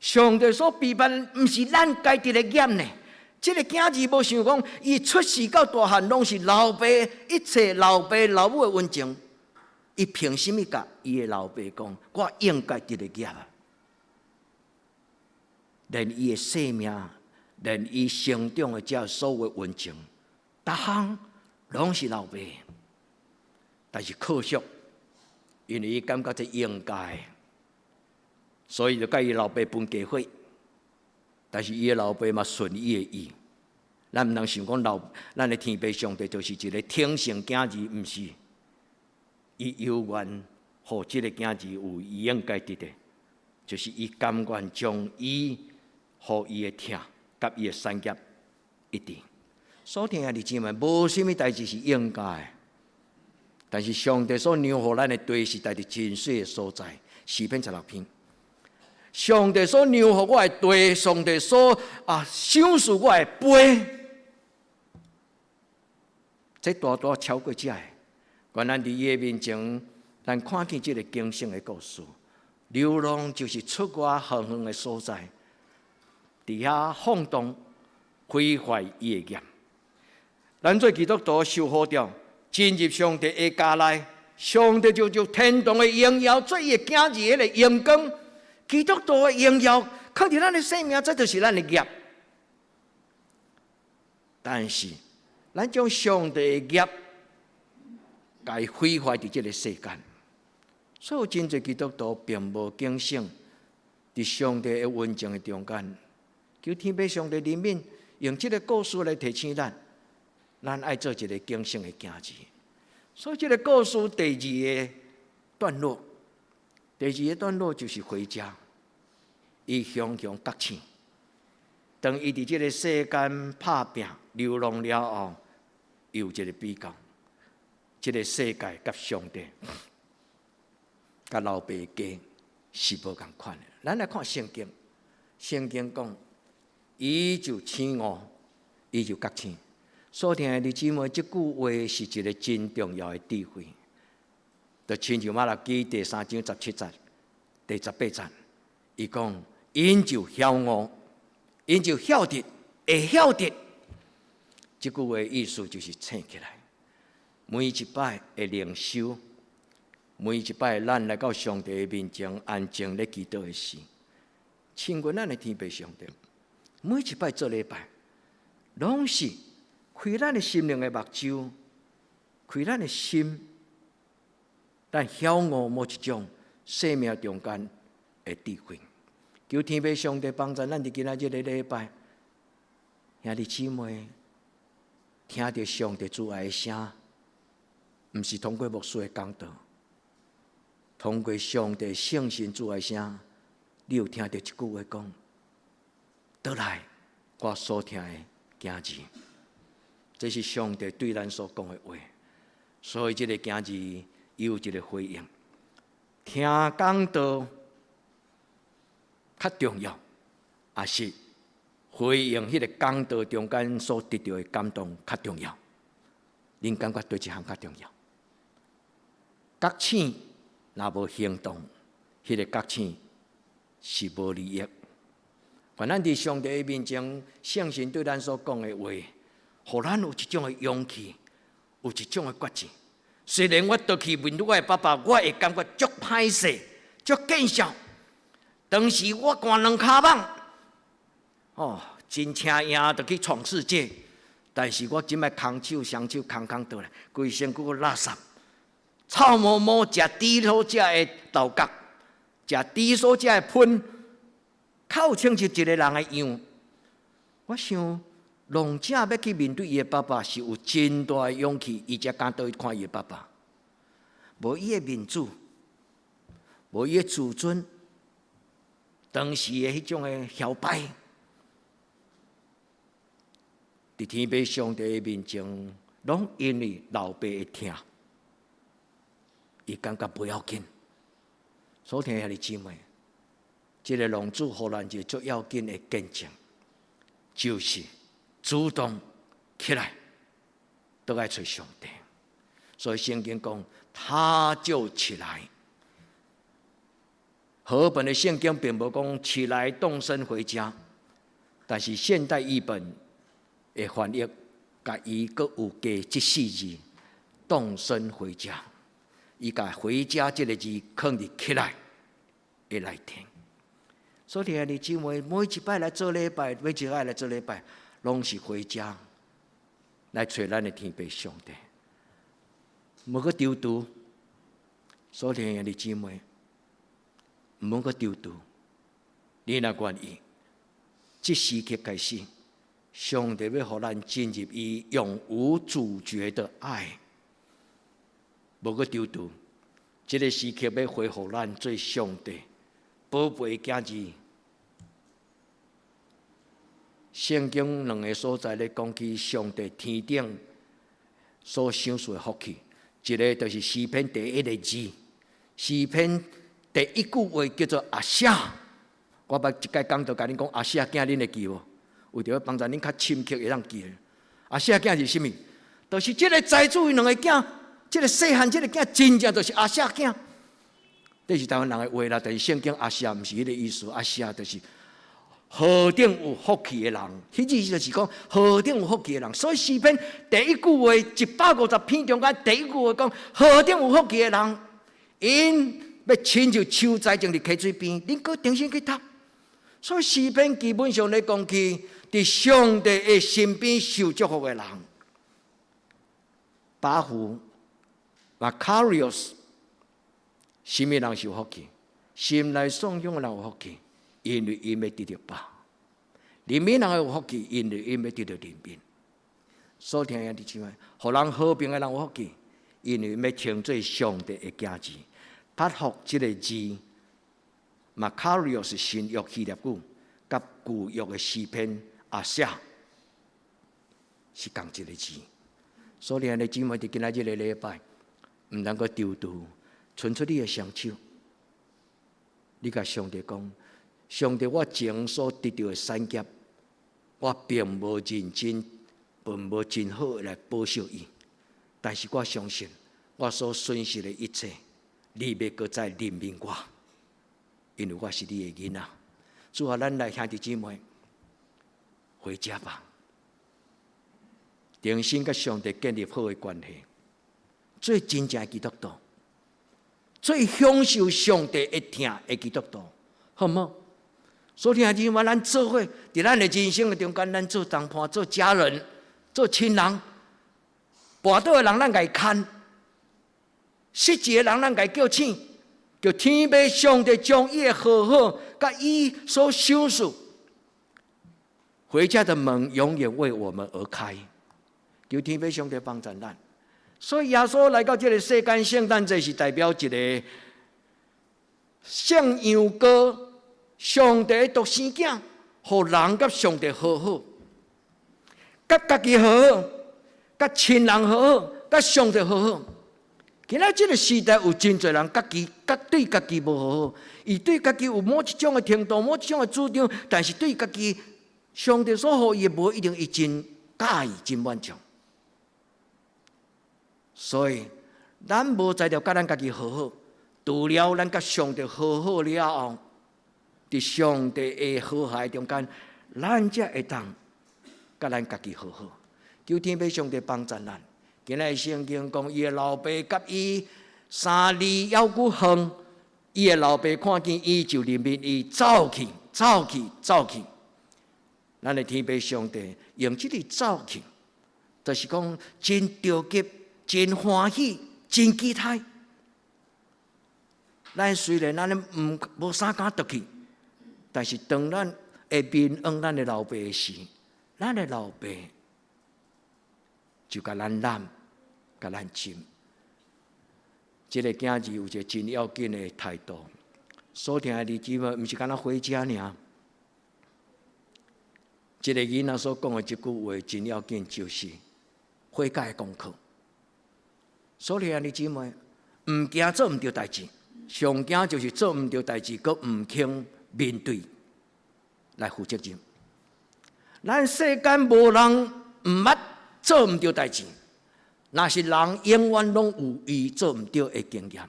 上帝所備辦，毋是咱該得的業呢。這个囝兒無想講，伊出世到大漢攏是老爸一切老爸老母的恩情。伊憑啥物共伊的老爸講，我應該得的業啊？連伊的性命，連伊成長的這所有恩情，逐項攏是老爸。但是可惜，因為伊感覺這應該，所以就共伊老爸分家伙。但是伊的老爸嘛順伊的意。咱毋通想講老，咱的天父上帝就是一个天性囝兒，毋是。伊猶原予這个囝兒有伊應該得的，就是伊甘願將伊予伊的疼佮伊的產業一致。所聽的弟姊妹，無啥物代誌是應該的，但是上帝所讓予咱的地是佇真水的所在，詩篇十六篇。上帝所讓予我的地，上帝所賞賜我的杯，這大大超過這个。原來佇伊的面前，咱看見這个警醒的故事。流浪就是出外遠遠的所在，佇遐放蕩毀壞伊的業。咱做基督徒受呼召，進入上帝的家內，上帝就將天堂的榮耀做伊的囝兒的榮光。基督徒的榮耀，囥佇咱的生命，這就是咱的業。但是，咱將上帝的業，共伊毀壞佇這个世間，所以真濟基督徒並無警醒，佇上帝的溫情的中間，求天父上帝憐憫，用這个故事來提醒咱，咱愛做一个警醒的囝兒。所以這个故事第二个段落，第二個段落就是回家，伊雄雄覺醒。當伊佇這个世間拍拚流浪了後，有一个比較。這个世界佮上帝、佮老爸家是無仝款的。咱來看聖經，聖經講，伊就醒悟，伊就覺醒。所聽的弟姊妹，這句話是一个真重要的智慧。就親像瑪拉基第三章十七節、第十八節，伊講，𪜶就曉悟，𪜶就曉得，會曉得。這句話意思就是醒起來。每一擺的靈修，每一擺咱來到上帝的面前安靜咧祈禱的時，親近咱的天父上帝。每一擺做禮拜，攏是開咱的心靈的目睭，開咱的心，咱曉悟某一種生命中間的智慧。求天父上帝幫助咱佇今仔日个禮拜，兄弟姊妹聽著上帝慈愛的聲。毋是通過牧師的講道，通過上帝聖神慈愛聲，你有聽著一句話講：倒來，我所疼的囝兒。這是上帝對咱所講的話，所以這个囝兒有一个回應。聽講道較重要，抑是回應彼个講道中間所得著的感動較重要？恁感覺佗一項較重要？覺醒若無行動，彼个覺醒是無利益。願咱佇上帝的面前，聖神對咱所講的話，予咱有一種的勇氣，有一種的決志。雖然我倒去面對我的爸爸，我會感覺足歹勢、足見笑。當時我寒兩跤蠓，哦，真請贏就去創世界。但是我這擺空手雙手空空倒來，規身軀垃圾。臭毛毛食豬所食的豆角，食豬所食的糞，較有親像一个人的樣。我想，浪子欲去面對伊的爸爸，是有真大的勇氣，伊才敢倒去看伊的爸爸。無伊的面子，無伊的自尊，當時的彼種的囂擺，佇天父上帝的面前，攏因為老爸的疼。伊感覺無要緊，所聽兄弟姊妹，這个浪子予咱一个足要緊的見證，就是主動起來，倒來揣上帝。所以聖經講，他就起來。和本的聖經並無講起來動身回家，但是現代譯本的翻譯，共伊閣有加這四字：動身回家。伊共回家這个字囥佇起來的內底。所以兄弟姊妹，每一擺來做禮拜，每一擺來做禮拜，攏是回家來揣咱的天父上帝。毋好閣躊躇，所以兄弟姊妹，毋好閣躊躇。你若願意，這時刻開始，上帝欲予咱進入伊永無阻絕的愛，無閣丟丟。這个時刻欲恢復咱做上帝寶貝囝兒。聖經兩个所在咧講起上帝天頂所賞賜的福氣，一个就是詩篇第一个字，詩篇第一句話叫做阿舍。我捌一擺講道共恁講阿舍囝，恁會記無？為著欲幫助恁較深刻會當記。阿舍囝是啥物？就是這个財主𪜶兩个囝，這个細漢這个囝真正就是阿舍囝。這是台灣人的話啦，但是聖經阿舍毋是彼个意思，阿舍就是何等有福氣的人，彼意思就是講何等有福氣的人。所以詩篇第一句話150篇中間第一句話講何等有福氣的人，𪜶欲親像樹栽種佇溪水邊，恁閣重新去讀。所以詩篇基本上咧講起，佇上帝的身邊受祝福的人，百福 Makarios，啥物人受福氣？心內散凶的人有福氣，因為𪜶欲得著飽；憐憫人有福氣，因為𪜶欲得著憐憫。所聽的弟兄們，予人和平的人有福氣，因為欲稱做上帝的囝兒。百福這个字，Makarios 是新約希臘語，佮舊約的詩篇阿舍是仝一个字。所以，兄弟姊妹，佇今仔日个禮拜，毋通閣躊躇，伸出你的雙手，你共上帝講：上帝，我前所得著的產業，我並無認真，並無真好來保守伊，但是我相信，我所損失的一切，你欲閣再憐憫我，因為我是你的囡仔。主啊，咱來兄弟姊妹，回家吧，重新佮上帝建立好的關係，做真正的基督徒，做享受上帝的疼的基督徒，好無？所以兄弟姊妹，咱做伙佇咱的人生的中間，咱做同伴、做家人、做親人，跋倒的人咱共伊牽，失志的人咱共伊叫醒，叫天父上帝將伊的和好，佮伊所賞賜，回家的門永遠為我們而開。求天父上帝幫助咱。所以耶穌來到這个世間，聖誕節是代表一个聖羊羔，上帝的獨生囝，予人佮上帝和好，佮家己和好，佮親人和好，佮上帝和好。今仔這个時代有真濟人家己佮對家己無和好，伊對家己有某一種的程度、某一種的主張，但是對家己上帝所予伊的無一定伊真佮意、真滿足。所以，咱無才調佮咱家己和好，除了咱佮上帝和好了後，佇上帝的和諧中間，咱才會當佮咱家己和好。求天父上帝幫助咱。今仔聖經講，伊的老爸佮伊三里猶閣遠，伊的老爸看見伊就憐憫伊，走去，走去，走去。咱的天父上帝用這个走去，就是講真著急、真歡喜、真期待。咱雖然咱毋無啥敢轉去，但是當咱會面向咱的老爸時，咱的老爸就共咱攬，共咱親。這个囝兒有一个真要緊的態度。所聽的弟姊妹，毋是干焦回家爾。這个囡仔所講的這句話真要緊，就是悔改的功課。所聽的弟姊妹，毋驚做毋著代誌，上驚就是做毋著代誌，閣毋肯面對來負責任。咱世間無人毋捌做毋著代誌，若是人永遠攏有伊做毋著的經驗。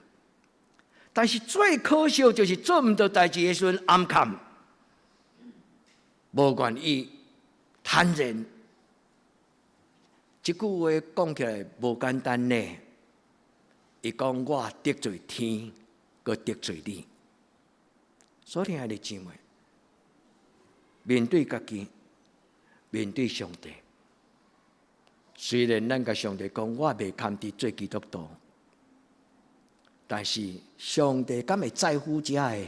但是最可惜就是做毋著代誌的時陣，掩崁，無願意坦然。這句話講起來無簡單呢。伊講我得罪天，閣得罪你。所以兄弟姊妹，面對家己，面對上帝。雖然咱共上帝講，我袂堪得做基督徒，但是上帝敢會在乎這个？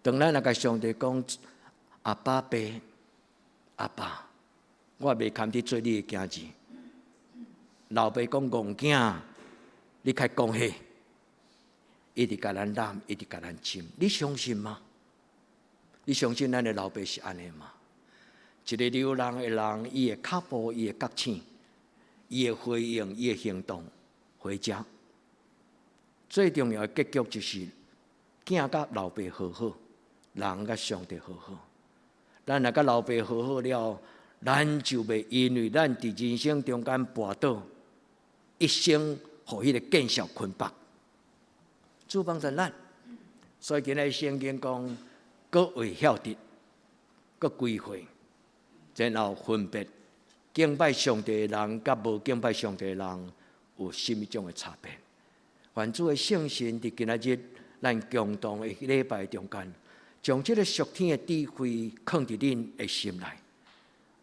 當咱若共上帝講阿爸爸，阿爸，我袂堪得做你的囝兒。老爸講戇囝，你較講彼，一直共咱攬，一直共咱親，你相信嗎？你相信咱的老爸是按呢嗎？一个流浪的人，伊的腳步，伊的覺醒，伊的回應，伊的行動，回家。最重要的結局就是囝佮老爸和好，人佮上帝和好。咱若佮老爸和好了，咱就袂因為咱佇人生中間跋倒，一生予彼个見笑捆綁。主幫助咱，所以今日聖經講，閣會曉得，閣歸回，然後分別敬拜上帝的人佮無敬拜上帝的人有啥物種的差別。願主的聖神佇今仔日咱共同的禮拜中間，將這个屬天的智慧囥佇恁的心內。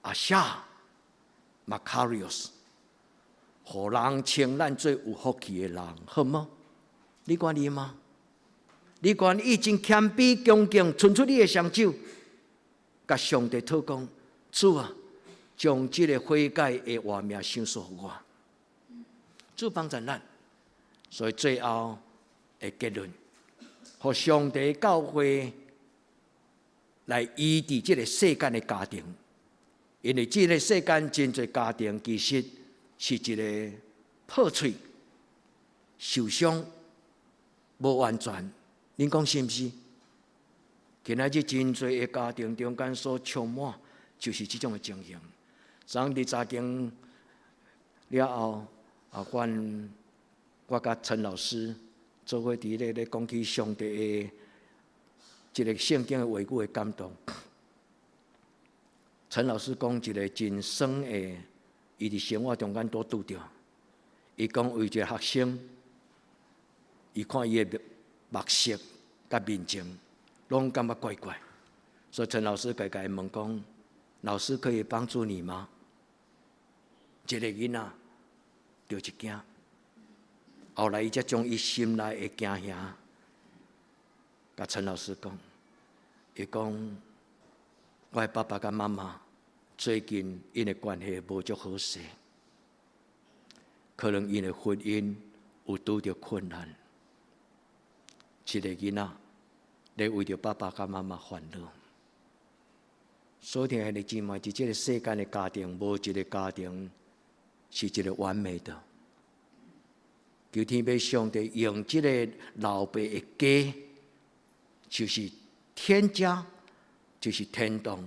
阿夏 Makarios，予人稱咱做有福氣的人，好嗎？你願意嗎？你願意真謙卑恭敬，伸出你的雙手，共上帝禱告，主啊，將這个悔改的活命賞賜予我。主幫助咱，所以最後的結論，予上帝教會來醫治這个世間的家庭，因為這个世間真濟家庭其實是一个破碎、受傷、無完全。恁講是毋是？今仔日真濟的家庭中間所充滿，就是這種的情形。昨昏佇查經了後，啊，阮我佮陳老師做伙佇咧咧講起上帝的一个聖經的話語的感動。陳老師講一个真酸的，伊佇生活中間拄拄著。伊講有一个學生，伊看伊的目色佮面情，攏感覺怪怪，所以陳老師共共伊問講：老師可以幫助你嗎？一个囡仔著一驚，後來伊才將伊心內的驚嚇，共陳老師講。伊講：我的爸爸佮媽媽最近𪜶的關係無足好勢，可能𪜶的婚姻有拄著困難。一个囡仔咧為著爸爸佮媽媽煩惱。所以兄弟姊妹，佇這个世間的家庭，無一个家庭是一个完美的。求天父上帝用這个老爸的家，就是天家，就是天堂，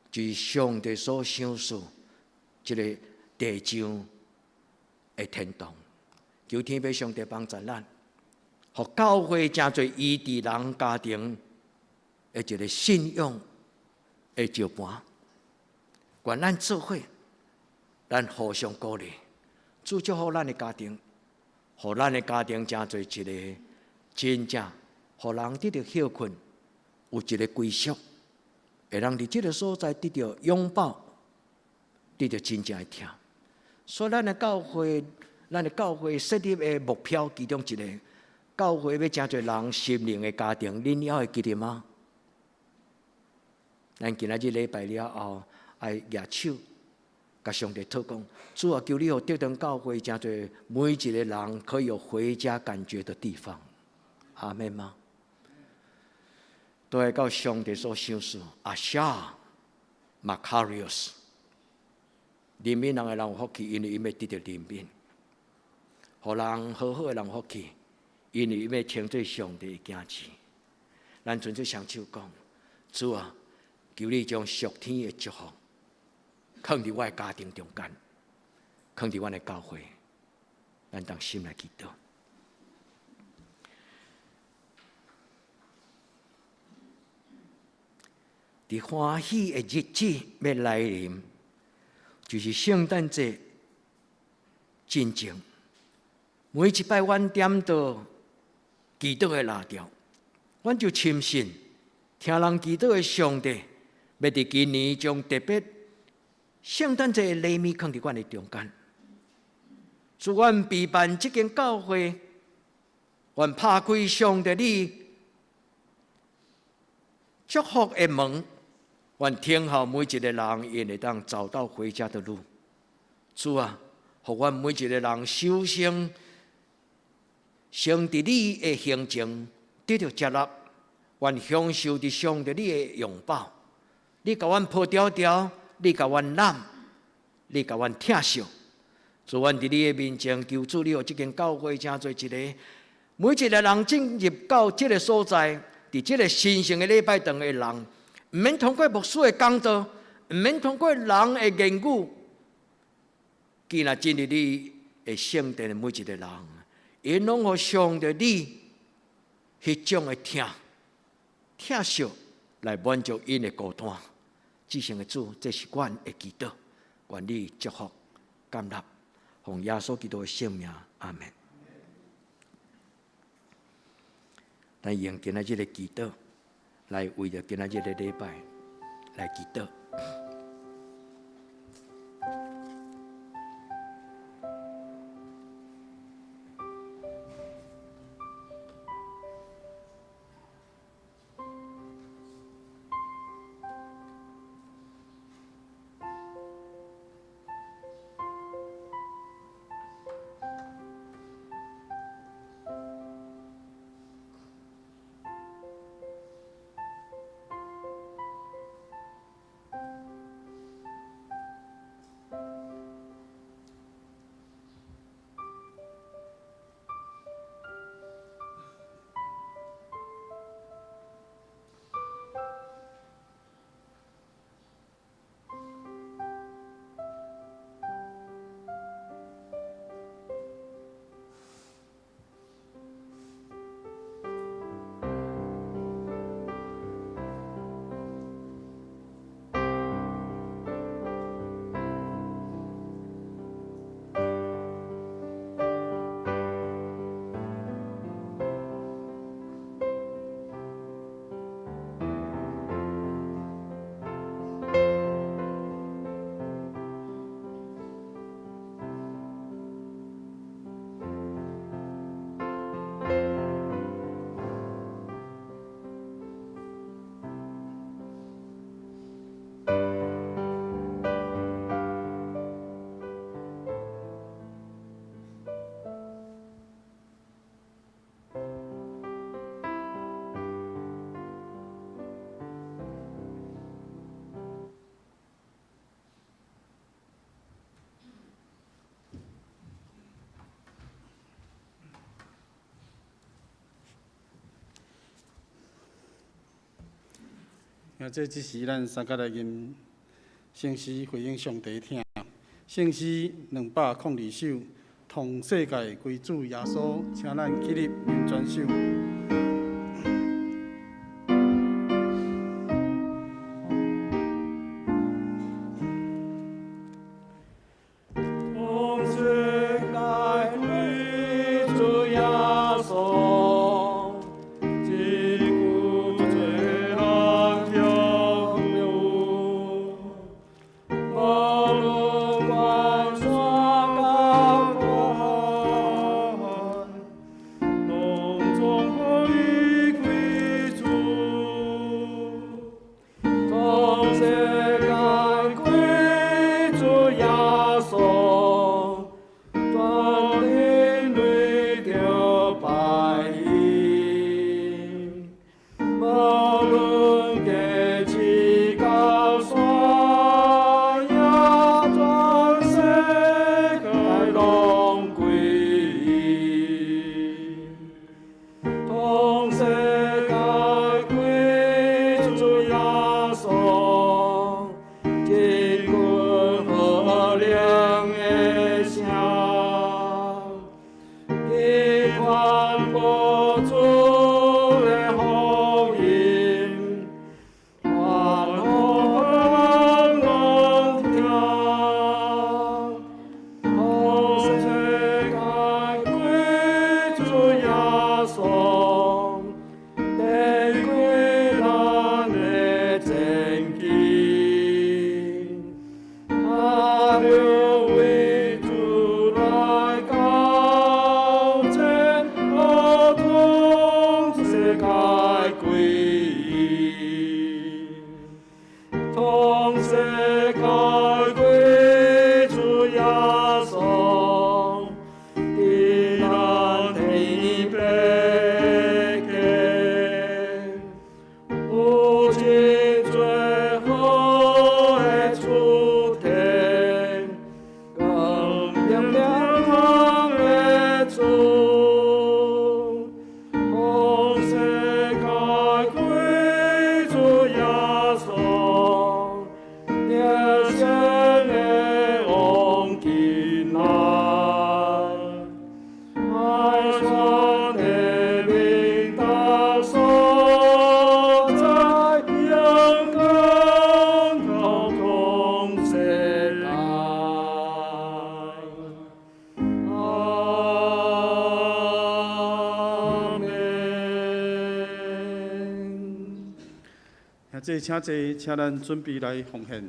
就是上帝所賞賜這个地上的天堂。求天父上帝幫助咱，予教會成做醫治人家庭的一个信仰的石盤。願咱做伙，咱互相鼓勵，主祝福咱的家庭，予咱的家庭成做一个真正予人得著歇睏，有一个歸屬，會當佇這个所在得著擁抱，得著真正的疼。所以，咱的教會設立的目標，其中一个，教會欲成做人心靈的家庭，恁猶會記得嗎？咱今仔日禮拜了後，愛舉手，共上帝禱告，主啊，求你予得堂教會成做每一个人可以有回家感覺的地方。阿們嗎？都會到上帝所賞賜。阿夏 Makarios，憐憫人的人有福氣，因為𪜶欲得著憐憫；予人和好的人有福氣，因為𪜶欲稱做上帝的囝兒。咱伸出雙手講，主啊，求你將屬天的祝福囥佇我的家庭中間，囥佇阮的教會，咱同心來祈禱。佇歡喜的日子欲來臨，就是聖誕節進前，每一擺阮點著祈禱的蠟燭，阮就深信聽人祈禱的上帝，欲佇今年將特別聖誕節的禮物囥佇阮的中間。自阮備辦這間教會，願拍開上帝你祝福的門，願聽候每一個人，𪜶會當找到回家的路。主啊，予阮每一個人首先先佇你的胸前得著接納，願享受佇上帝你的擁抱。你共阮抱牢牢，你共阮攬，你共阮疼惜。主，阮佇你的面前求主，你予這間教會成做一個每一個人進入到這個所在，佇這個神聖的禮拜堂的人，毋免通過牧師的講道，毋免通過人的言語，既然進入你的聖殿的每一個人，𪜶攏予上帝你彼種的疼疼惜來滿足𪜶的孤單。至聖的主，這是阮的祈禱，願你祝福、感納，奉耶穌基督的聖名，阿門。咱用今仔日的祈禱，來為著今仔日的禮拜來祈禱。啊，這只是咱三個來吟聖詩回應上帝疼。聖詩202首，統世界歸主耶穌，請咱起立念全首。統世界歸主耶穌，這久濟人享有，無論懸山高懸，攏總予伊歸主。統世界歸主耶穌，全人類著拜伊。無論低市高山野，全世界攏歸伊。統世界歸主耶穌，真君和靈的聲，去傳播主的福音，傳予人攏聽。統世界歸主耶穌，展開咱的前景，他著為主來交戰，統這請坐，請咱準備來奉獻。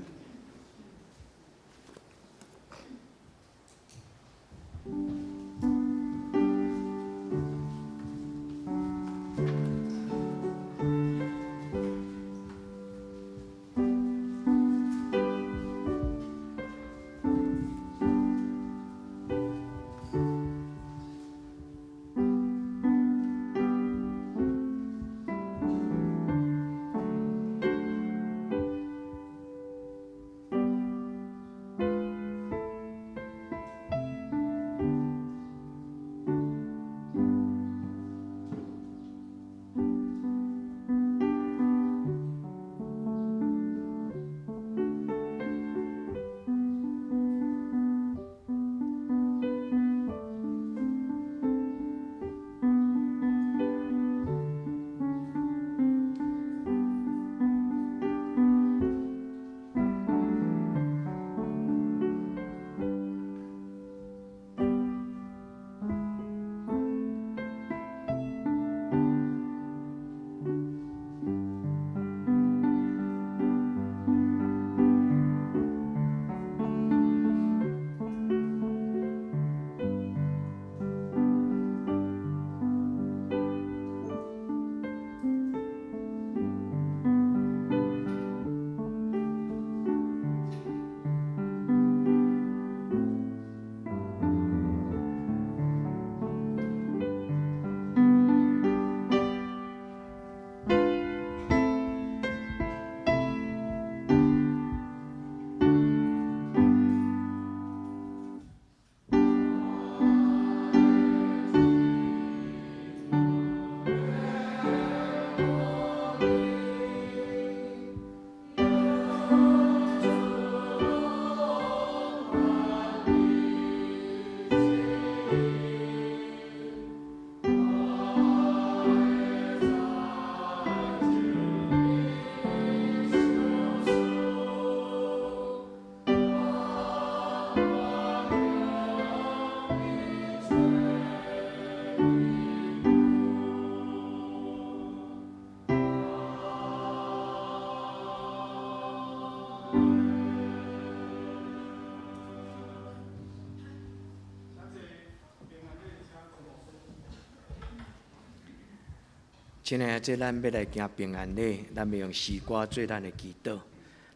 親愛的，這咱欲來行平安禮，咱欲用詩歌做咱的祈禱，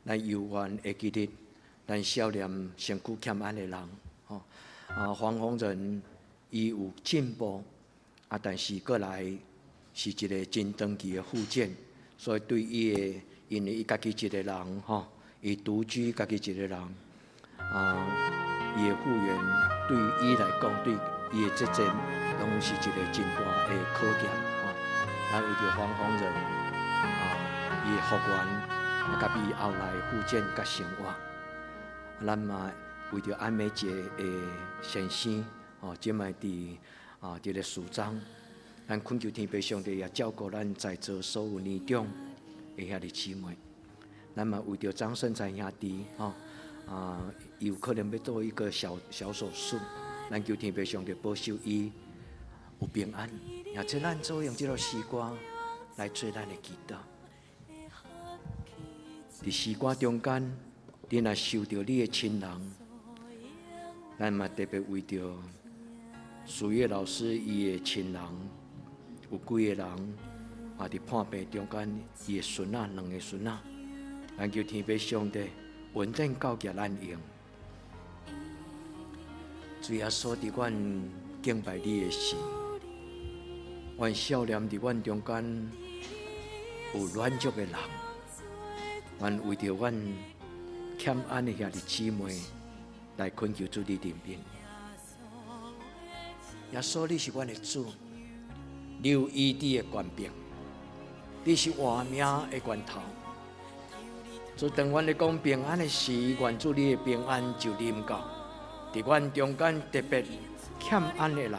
咱猶原會記得咱少年身軀欠安的人，吼啊，黃宏仁伊有進步，啊，但是閣來是一個真長期的復健，所以對伊的，因為伊家己一個人，吼，伊獨居家己一個人，啊，伊的復原對伊來講，對伊的責任，攏是一個真大的考驗。咱為著黃宏仁啊，伊的復原，啊，佮伊後來復健佮生活，咱嘛為著安美杰的先生，哦，這擺佇啊，佇咧樹莊，咱懇求天父上帝也照顧咱在座所有年長的兄弟姊妹。咱嘛為著張勝才兄弟，吼啊，有可能欲做一個小小手術，咱求天父上帝保守伊有平安。也這咱做用這首詩歌來做咱的祈禱。佇詩歌中間，你若想著你的親人，咱嘛特別為著樹葉老師伊的親人，有幾個人嘛佇破病中間，伊的孫仔兩个孫仔，咱求天父上帝恩典交給咱用。主耶穌，佇阮敬拜你的時，阮少年佇阮中間有軟弱的人，阮為著阮欠安的兄弟姊妹來懇求主你憐憫。耶穌，你是阮的主，你有醫治的權柄，你是活命的源頭。主，當阮咧講平安的時，願主你的平安就臨到佇阮中間特別欠安的人，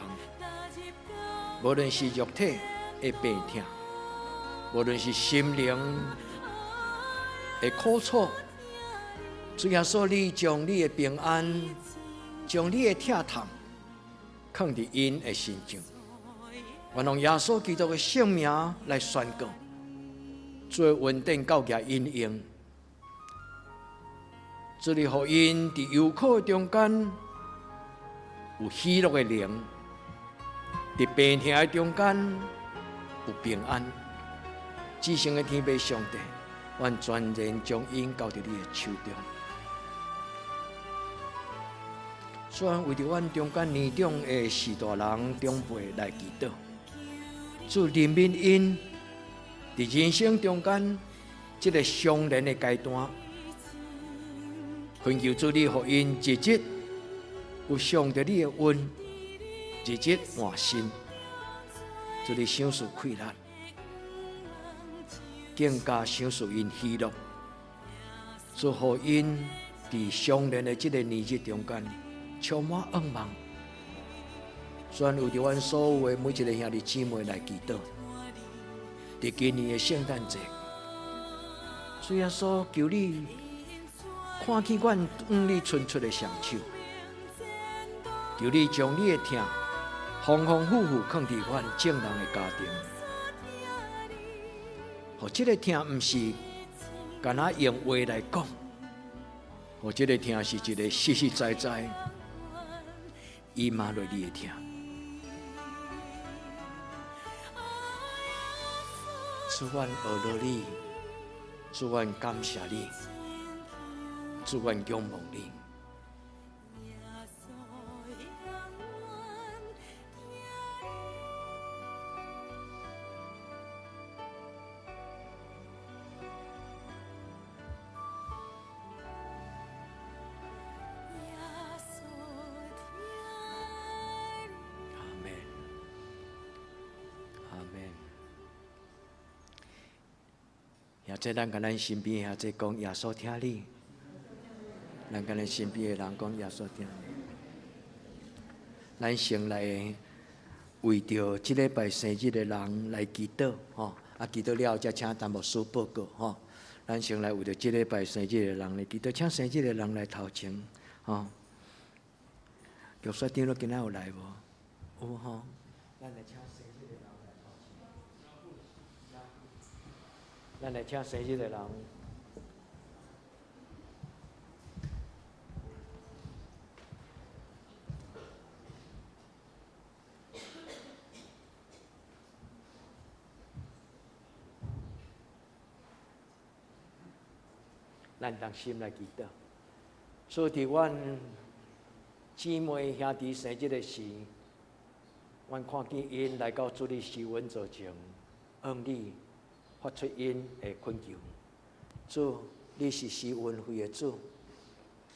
無論是肉體的病痛，無論是心靈的苦楚，主耶穌，你將你的平安，將你的疼痛，放佇𪜶的身上。願用耶穌基督的聖名來宣告，主的恩典够共𪜶用，主你予𪜶伫忧苦的中间有喜乐的灵，伫病痛的中间有平安。至圣的天父上帝，阮全然将𪜶交伫你的手中。主啊，为著阮中间年长的序大人长辈来祈祷，主怜悯𪜶伫人生中间这个相连的阶段，恳求主你予𪜶日日有上帝你的恩，日日换新，主你赏赐气力，更加赏赐𪜶喜乐，主予𪜶伫相连的这个年日中间充满向望。主啊，为著阮所有的每一个兄弟姊妹来祈祷，伫今年的圣诞节，主耶稣求你看见阮向你伸出的双手，求你将你的疼丰丰富富囥伫阮众人的家庭，予这个疼毋是干焦用话来讲，予这个疼是一个实实在在以马内利的疼。主，阮学落你，主，阮感谢你，主，阮仰望你。阿们，阿们。兄弟，咱共咱身边兄弟讲，耶稣疼你。咱共咱身边的人讲，耶稣疼你。咱先来为著这礼拜生日的人来祈祷，吼！啊，祈祷了后，才请陈牧师报告，吼。咱先来为著这礼拜生日的人来祈祷，请生日的人来头前，吼。玉雪长老今仔有来无？有吼。咱来请生日的人来头前。咱来请生日的人。咱同心来祈祷。主，伫阮姊妹兄弟生日的时，阮看见𪜶来到主你施恩座前，向你发出𪜶的恳求。主，你是施恩惠的主，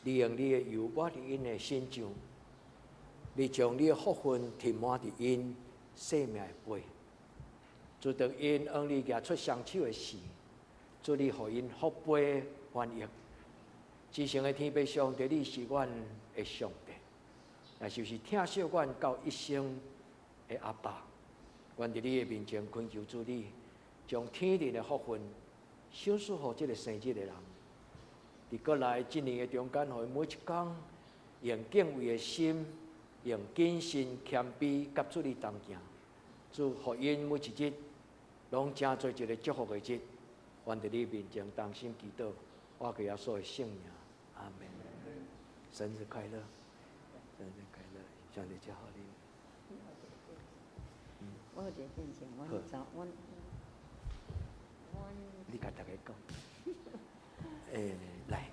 你用你的油抹伫𪜶的身上，你将你的福分填满伫𪜶生命的杯。主，当𪜶向你举出双手的时，主你予𪜶福杯满溢。至圣的天父上帝，你是阮的上帝，也就是疼惜阮到一生的阿爸。阮伫你的面前恳求主你，将天灵的福分赏赐予这个生日的人。伫过来这年的中间，予𪜶每一工用敬畏的心，用谨慎谦卑佮主你同行。主，予𪜶每一日拢成做一个祝福的日。阮伫你面前同心祈祷，我给耶稣的圣名，阿们。生日快乐，生日快乐，上帝祝福你。我有一个见证，阮查阮阮。你共大家讲。来，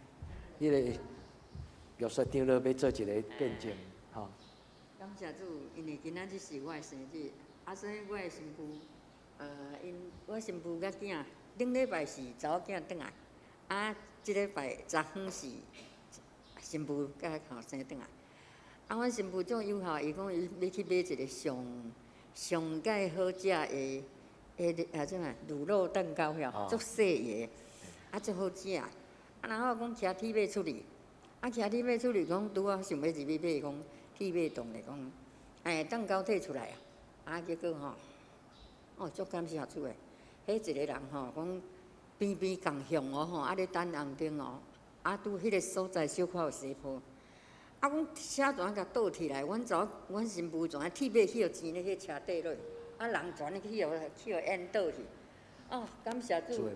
彼个玉雪长老欲做一个见证，吼。感谢主，因为今仔日是我的生日，啊，所以我的新妇，𪜶我新妇佮囝，顶礼拜是查某囝转来，啊，这礼拜昨昏是新妇佮后生转来，啊，阮新妇足友好，伊讲伊欲去买一个上上盖好食的，彼个啊啥乳酪蛋糕遐，足细个，啊足好食。啊，然后讲骑铁马出去，啊骑铁马出去，讲拄仔想欲入去买，讲铁马动咧，讲，哎，蛋糕提出来啊，啊结果吼，哦足感谢主的，彼一个人吼讲边边仝向哦吼，啊咧等红灯哦，啊拄彼个所在小可有斜坡，啊阮车全共倒起来，阮查阮新妇全铁马去予缠咧彼车底落，啊人全去予去予淹倒去，哦，感謝主，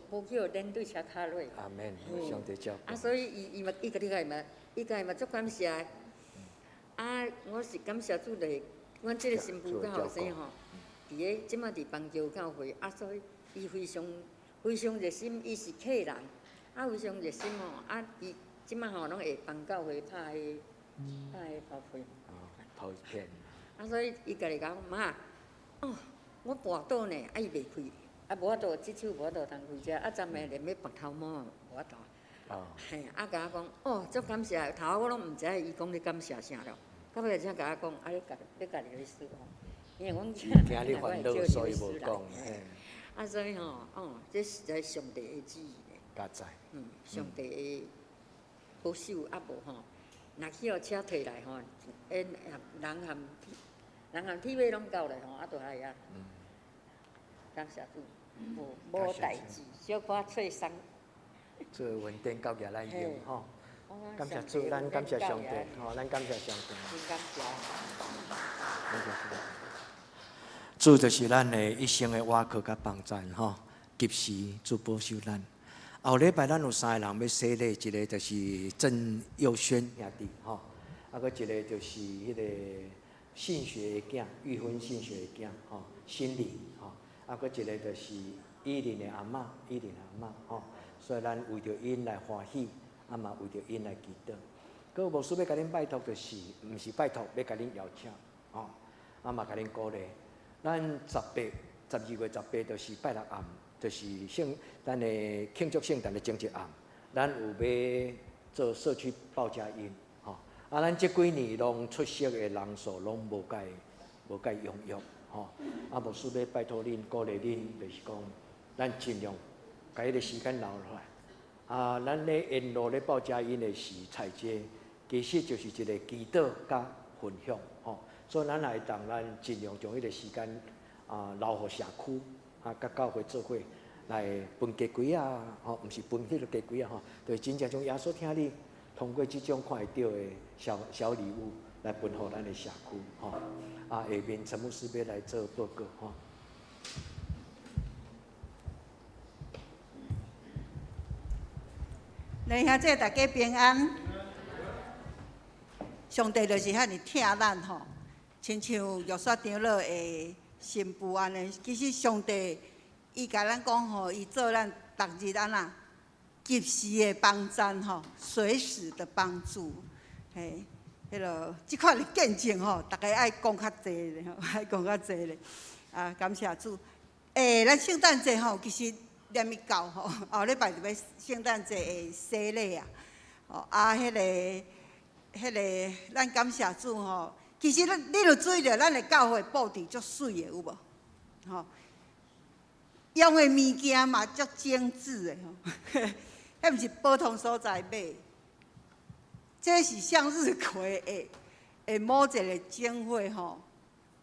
無去予連隊車跤落。阿門，上帝照顧。啊，所以伊伊嘛，伊家己嘛，伊家己嘛足感謝的。啊，我是感謝主就是，阮這個新婦佮後生吼，佇咧這馬佇邦橋教會，啊，所以伊非常非常熱心，伊是客人，啊，非常熱心吼，啊，伊這馬吼攏會幫教會拍彼拍彼頭皮。頭片。啊，所以伊家己講媽，哦，我跋倒呢，啊伊袂開，啊無法度，這手無法度通開車，啊昨暝連欲拔頭毛無法度。哦。嘿，啊，共我講，哦，足感謝，頭我攏毋知影伊講咧感謝啥了，到尾才共我講，啊，你家己去說吼，因為阮驚你煩惱，所以無講。啊，所以吼，哦，這實在上帝的旨意咧。加載。嗯，上帝的保守啊無吼，若去予車提來吼，欸，人含鐵馬攏到咧吼，啊，就愛啊。感謝主，無無代誌，小可吹傷。做穩定交予咱用吼，感謝主，咱感謝上帝，吼，咱感謝上帝。真感謝。感謝主。主就是咱的一生的倚靠佮幫贊吼，及時主保守咱。後禮拜咱有三个人欲洗禮，一个就是鄭佑軒兄弟吼，啊，閣一个就是彼個信學的囝，玉芬信學的囝吼，心靈吼，啊，閣一个就是依林的阿嬤，依林的阿嬤吼，所以咱為著𪜶來歡喜，啊嘛為著𪜶來祈禱。閣牧師欲共恁拜託，就是毋是拜託，欲共恁邀請吼，啊嘛共恁鼓勵。咱十八、12月18就是拜六暗，就是聖咱的慶祝聖誕的前一暗，咱有欲做社區報佳音，吼。啊，咱這幾年攏出席的人數攏無介踴躍，吼。啊，牧師欲拜託恁，鼓勵恁，就是講，咱盡量共彼個時間留落來。啊，咱咧沿路咧報佳音的時，採這其實就是一個祈禱佮分享，吼。所以咱會當咱盡量將彼個時間啊留予社區啊，佮教會做伙來分雞膎仔，吼，毋是分彼个雞膎仔吼，就是真正將耶穌疼你，通過這種看會著的小小禮物來分予咱的社區，吼。啊，下面陳牧師欲來做報告，吼。弟兄姊妹大家平安。上帝就是遐爾疼咱吼，親像約瑟長老的新婦按呢。其實上帝伊共咱講吼，伊做咱逐日按怎及時的幫贊吼，隨時的幫助。嘿，彼个這款的見證吼，逐家愛講較濟咧吼，愛講較濟咧。啊，感謝主。欸，咱聖誕節吼，其實連伊到吼，後禮拜就欲聖誕節的洗禮啊。吼啊，彼个，咱感謝主吼。其實你有注意著，咱的教會布置足媠的有無？吼，用的物件嘛足精緻的吼，彼毋是普通所在買，這是向日葵的某一個展會吼，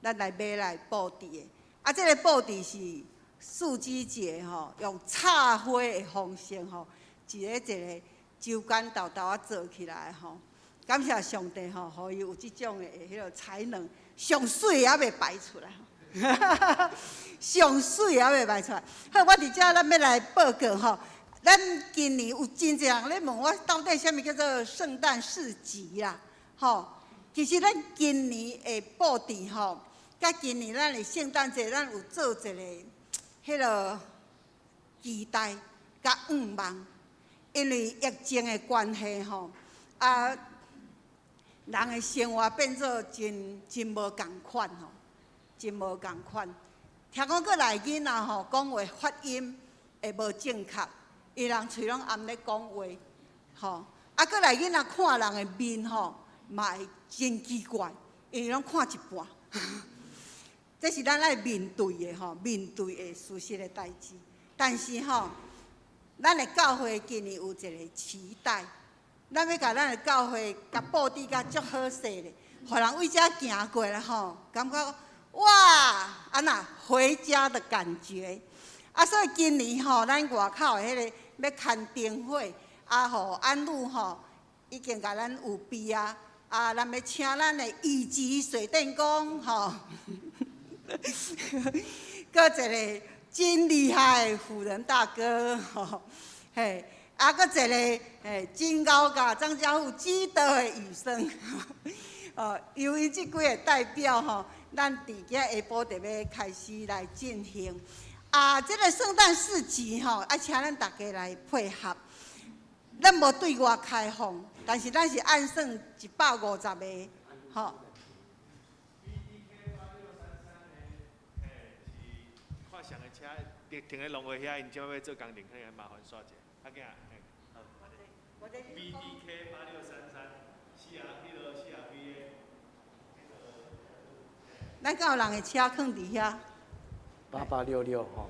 咱來買來布置的。啊，這个布置是樹枝節吼，用插花的方式吼，一个一个周間沓沓仔做起來吼。感謝上帝吼，予伊有這種的彼个才能，上媠的猶未擺出來，上媠的猶未擺出來。好，我佇遮咱欲來報告吼，咱今年有真濟人咧問我，到底啥物叫做聖誕市集啦？吼，其實咱今年的布置吼，佮今年咱的聖誕節，咱有做一个彼个期待佮願望，因為疫情的關係吼，啊。人的生活變做真真無仝款吼，真無仝款。聽講閣來囡仔吼，講話發音會無正確，伊人喙攏掩咧講話，吼。啊，閣來囡仔看人的面吼，嘛會真奇怪，因為攏看一半。這是咱愛面對的吼，面對的事實的代誌。但是吼，咱的教會今年有一個期待。咱欲共咱的教會共布置甲足好勢咧，予人為遮行過來吼，感覺哇，按怎回家的感覺。啊，所以今年吼，咱外口的彼个欲牽燈火，啊，予安女吼已經共咱預備啊，啊，咱欲請咱的乙級水電工吼，閣一个真厲害輔仁大哥，吼，嘿，啊，閣一个嘿真𠢕咬張家富基德的雨生，哦，由𪜶這幾个代表吼，咱佇今下晡就欲開始來進行。啊，這个聖誕市集吼，愛請咱大家來配合。咱無對外開放，但是咱是按算150個，吼。 BDK 8633呢，嘿，是看上个車停停咧農會遐，𪜶這擺欲做工程，可能麻煩煞者。啊囝，嘿，好。BDK 8633，C R 彼个 CRV 的。咱敢有人的車囥佇遐？ 8866吼。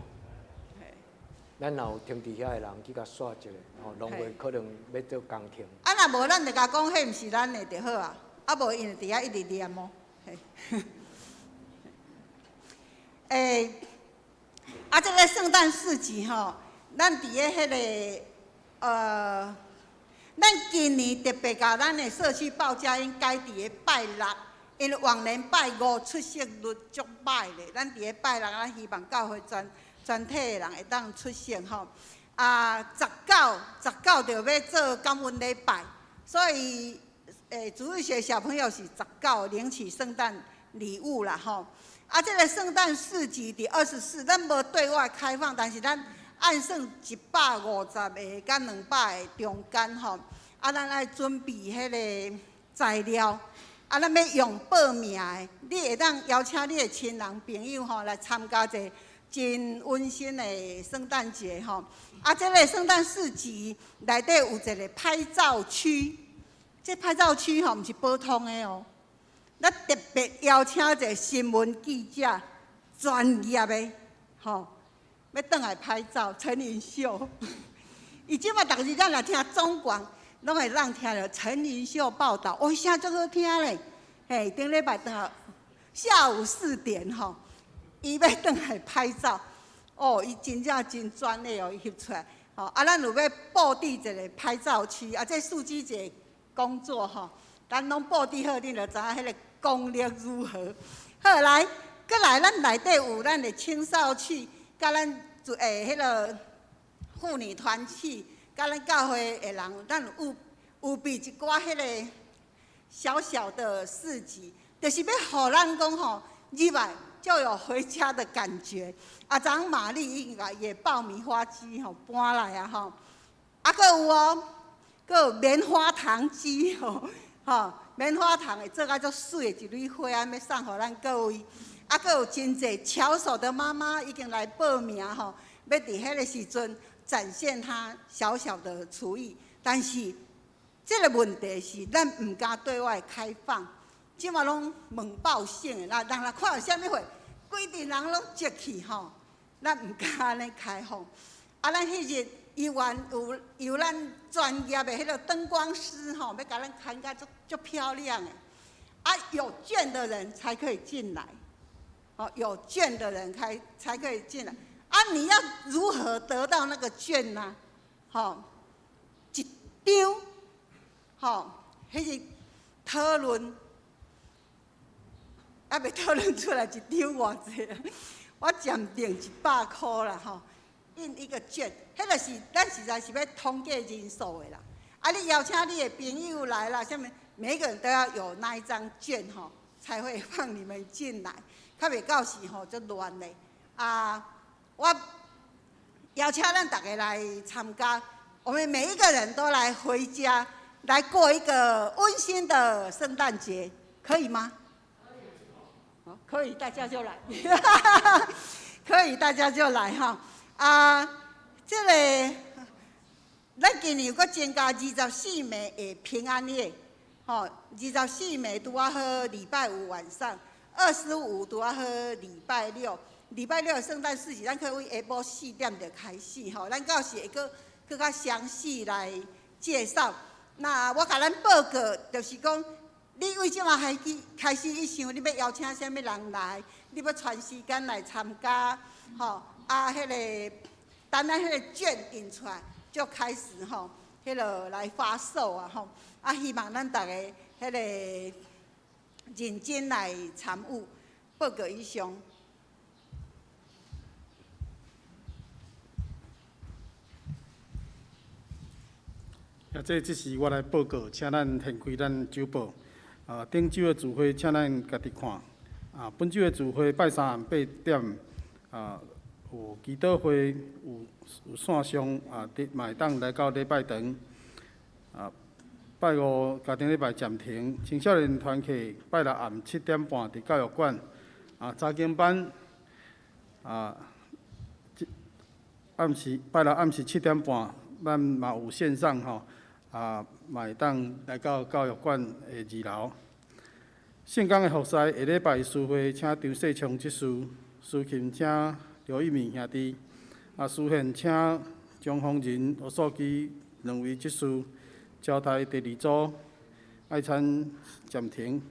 咱若有停佇遐的人去共煞一下，吼，農會可能欲做工程。啊，若無咱就共講，彼毋是咱的就好啊。啊，無𪜶會佇遐一直念哦。嘿。欸，啊，這个聖誕市集吼，咱佇咧彼个，咱今年特別共咱的社區報佳音改佇咧拜六，因為往年拜五出席率足歹咧，咱佇咧拜六，咱希望教會全體的人會當出席吼。啊，十九就欲做感恩禮拜，所以主日學小朋友是十九領取聖誕禮物啦吼。啊，這个聖誕市集佇24，咱無對外開放，但是咱按算150個佮200個中間吼。啊，咱愛準備彼个材料，啊，咱欲用報名的，你會當邀請你的親人朋友吼來參加這个真溫馨的聖誕節吼。啊，這个聖誕市集內底有一个拍照區，這拍照區吼毋是普通的哦。咱特別邀請一个新聞記者，專業的，吼，欲轉來拍照。陳雲秀，伊這馬逐日咱若聽總廣，攏會當聽著陳雲秀報道，哦，聲足好聽咧。嘿，頂禮拜轉來下午4點吼，伊欲轉來拍照，哦，伊真正真專業哦，伊翕出來，吼，啊，咱有欲布置一个拍照區，啊，這素姬姐工作吼，咱攏布置好，恁就知影彼个功力如何。好來，閣來，咱內底有咱的青少區，佮咱做彼个婦女團契，佮咱教會的人，咱有預備一寡彼个小小的市集，就是欲予咱講吼，入來就有回家的感覺。啊，昨昏瑪麗應該也爆米花機吼搬來啊吼，啊，閣有哦，閣有棉花糖機吼，吼，棉花糖會做甲足媠的一蕊花，按呢送予咱各位。啊，閣有真濟巧手的媽媽已經來報名吼，欲佇彼个時陣展現她小小的廚藝。但是這个問題是，咱毋敢對外開放，這馬攏問報性的，啦，人若看著啥物貨，規陣人攏擠去吼，咱毋敢按呢開放。啊，咱彼日猶原有由咱專業的彼个燈光師吼，欲共咱看甲足足漂亮的。啊，有券的人才可以進來，哦，有券的人才可以進來。啊，你要如何得到那個券呢？吼，一張，吼，彼日討論，猶未討論出來一張偌濟，我暫定100箍啦，吼，印一個券，彼個是咱實在是欲統計人數的啦。啊，你邀請你的朋友來啦，啥物，每一個人都要有那一張券吼，才會放你們進來。較袂到時吼足亂的。啊，我邀請咱大家來參加，我們每一個人都來回家，來過一個溫馨的聖誕節，可以嗎？可以，大家就來。可以，大家就來哈。啊，這个咱今年又閣增加24暝的平安夜，吼，24暝拄仔好禮拜五晚上，25拄仔好禮拜六。禮拜六聖誕市集，咱可以為下晡4點就開始吼，咱到時會閣閣較詳細來介紹。那我共咱報告，就是講，你為這馬開始開始，你想你欲邀請啥物人來，你欲傳時間來參加，吼啊，彼个等咱彼个券印出來，就開始吼，彼个來發售啊吼，啊，希望咱逐家彼个認真來參與。報告以上。這這是我來報告，請咱現開咱週報。啊，頂週的聚會請咱家己看。啊，本週的聚會拜三暗8點，啊，有祈禱會，有線上啊，嘛會當來到禮拜堂。啊，拜五家庭禮拜暫停，青少年團契拜六暗7點半佇教育館。啊，查經班啊，暗時拜六暗時7點半，咱嘛有線上吼，啊，嘛會當來到教育館的二樓。聖工的服侍下禮拜司會請張世昌執事，司琴請劉一鳴兄弟，啊，司獻請張宏仁、吴素基兩位執事，招待第二組愛餐暫停。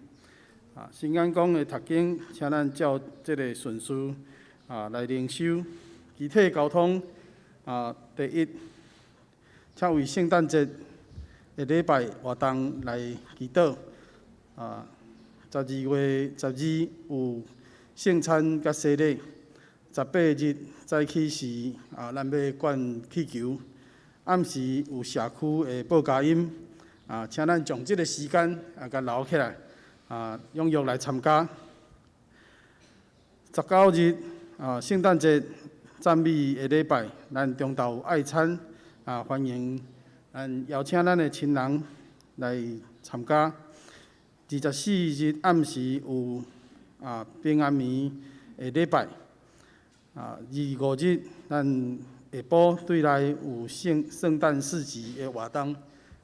啊，新眼光的讀經，請咱照這个順序啊來靈修。肢體交通啊，第一，請為聖誕節的禮拜活動來祈禱。啊，12月12有聖餐佮洗禮。18日早起時啊，咱欲灌氣球。暗時有社區的報佳音。啊，請咱將這个時間啊，共留起來。啊，踴躍來參加。19日啊，聖誕節讚美的禮拜，咱中晝有愛餐啊，歡迎咱邀請咱的親人來參加。24日暗時有啊平安暝的禮拜。啊，25日咱下晡對內有聖誕市集的活動。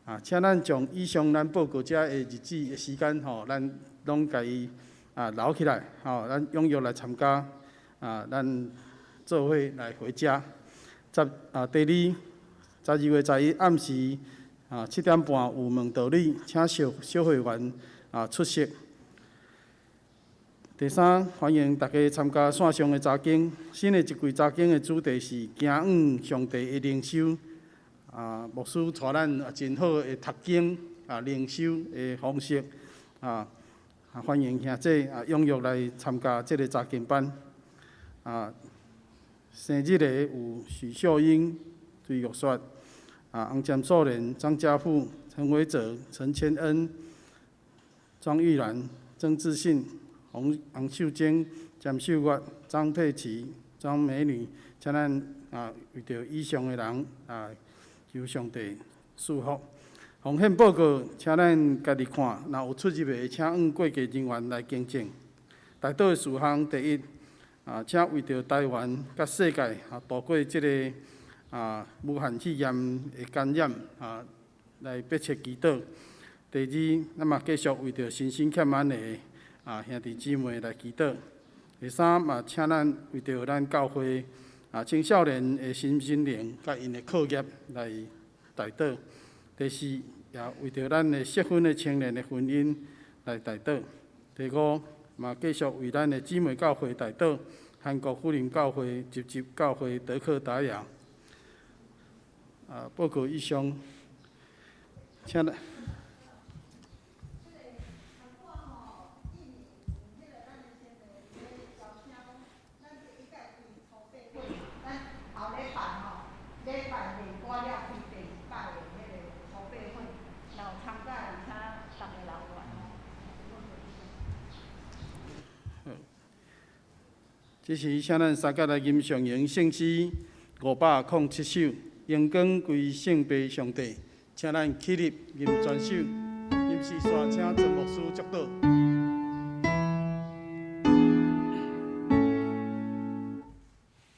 啊，請咱將以上咱報告遮的日子的時間吼，咱攏共伊啊留起來，吼，咱踴躍來參加，啊，咱做伙來回家。十啊，第二，12月11暗時啊7點半有問道理，請小小會員啊出席。第三，歡迎大家參加線上的查經。新的一季查經的主題是行往上帝的靈修。啊，牧師帶咱啊真好的讀經啊靈修的方式啊，歡迎兄弟啊踴躍來參加這个查經班。啊，生日的有許秀英、崔玉雪、啊洪占素蓮、張家富、陳維哲、陳千恩、莊玉蘭、曾志信、洪洪秀貞、詹秀月、張佩琪、張美女，請咱啊為著以上的人啊，求上帝賜福。奉獻報告，請咱家己看，若有出入的，請按會計人員來更正。代禱的事項，第一，啊，請為著台灣佮世界啊度過這个啊武漢肺炎的感染啊，來迫切祈禱。第二，咱嘛繼續為著身心欠安的啊兄弟姊妹來祈禱。第三，嘛請咱為著咱教會啊青少年的身心靈佮𪜶的課業來代禱。第四，也為著咱的適婚的青年的婚姻來代禱。第五，嘛繼續為咱的姊妹教會代禱，韓國福林教會、集集教會、德克達雅。啊，報告以上，請咱。這時，請咱三甲來吟唱詠聖詩507首，榮光歸聖父上帝。請咱起立吟全首，吟詩煞請曾牧師祝禱。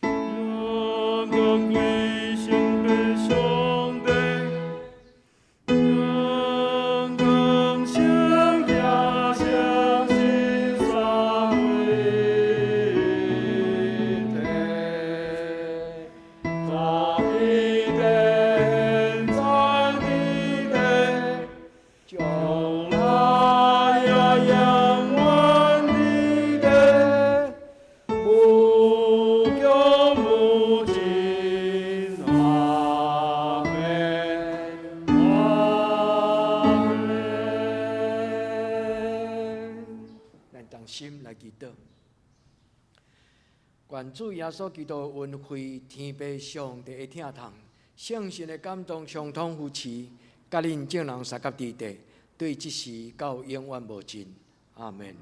榮光歸聖父上帝，榮光聖子聖神三位一體，早佇地，現在佇地，將來也永遠佇地，無窮無盡，阿們，阿們。咱同心來祈禱。願主耶穌基督的恩惠、天父上帝的疼痛、聖神的感動、相通扶持，佮恁眾人相佮佇地，對這時到永遠無盡。阿門。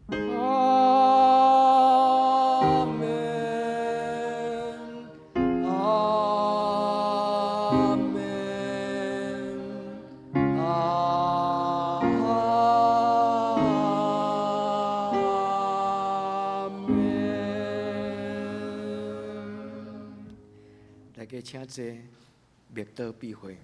阿門，阿門，阿門。大家請坐，默禱閉會。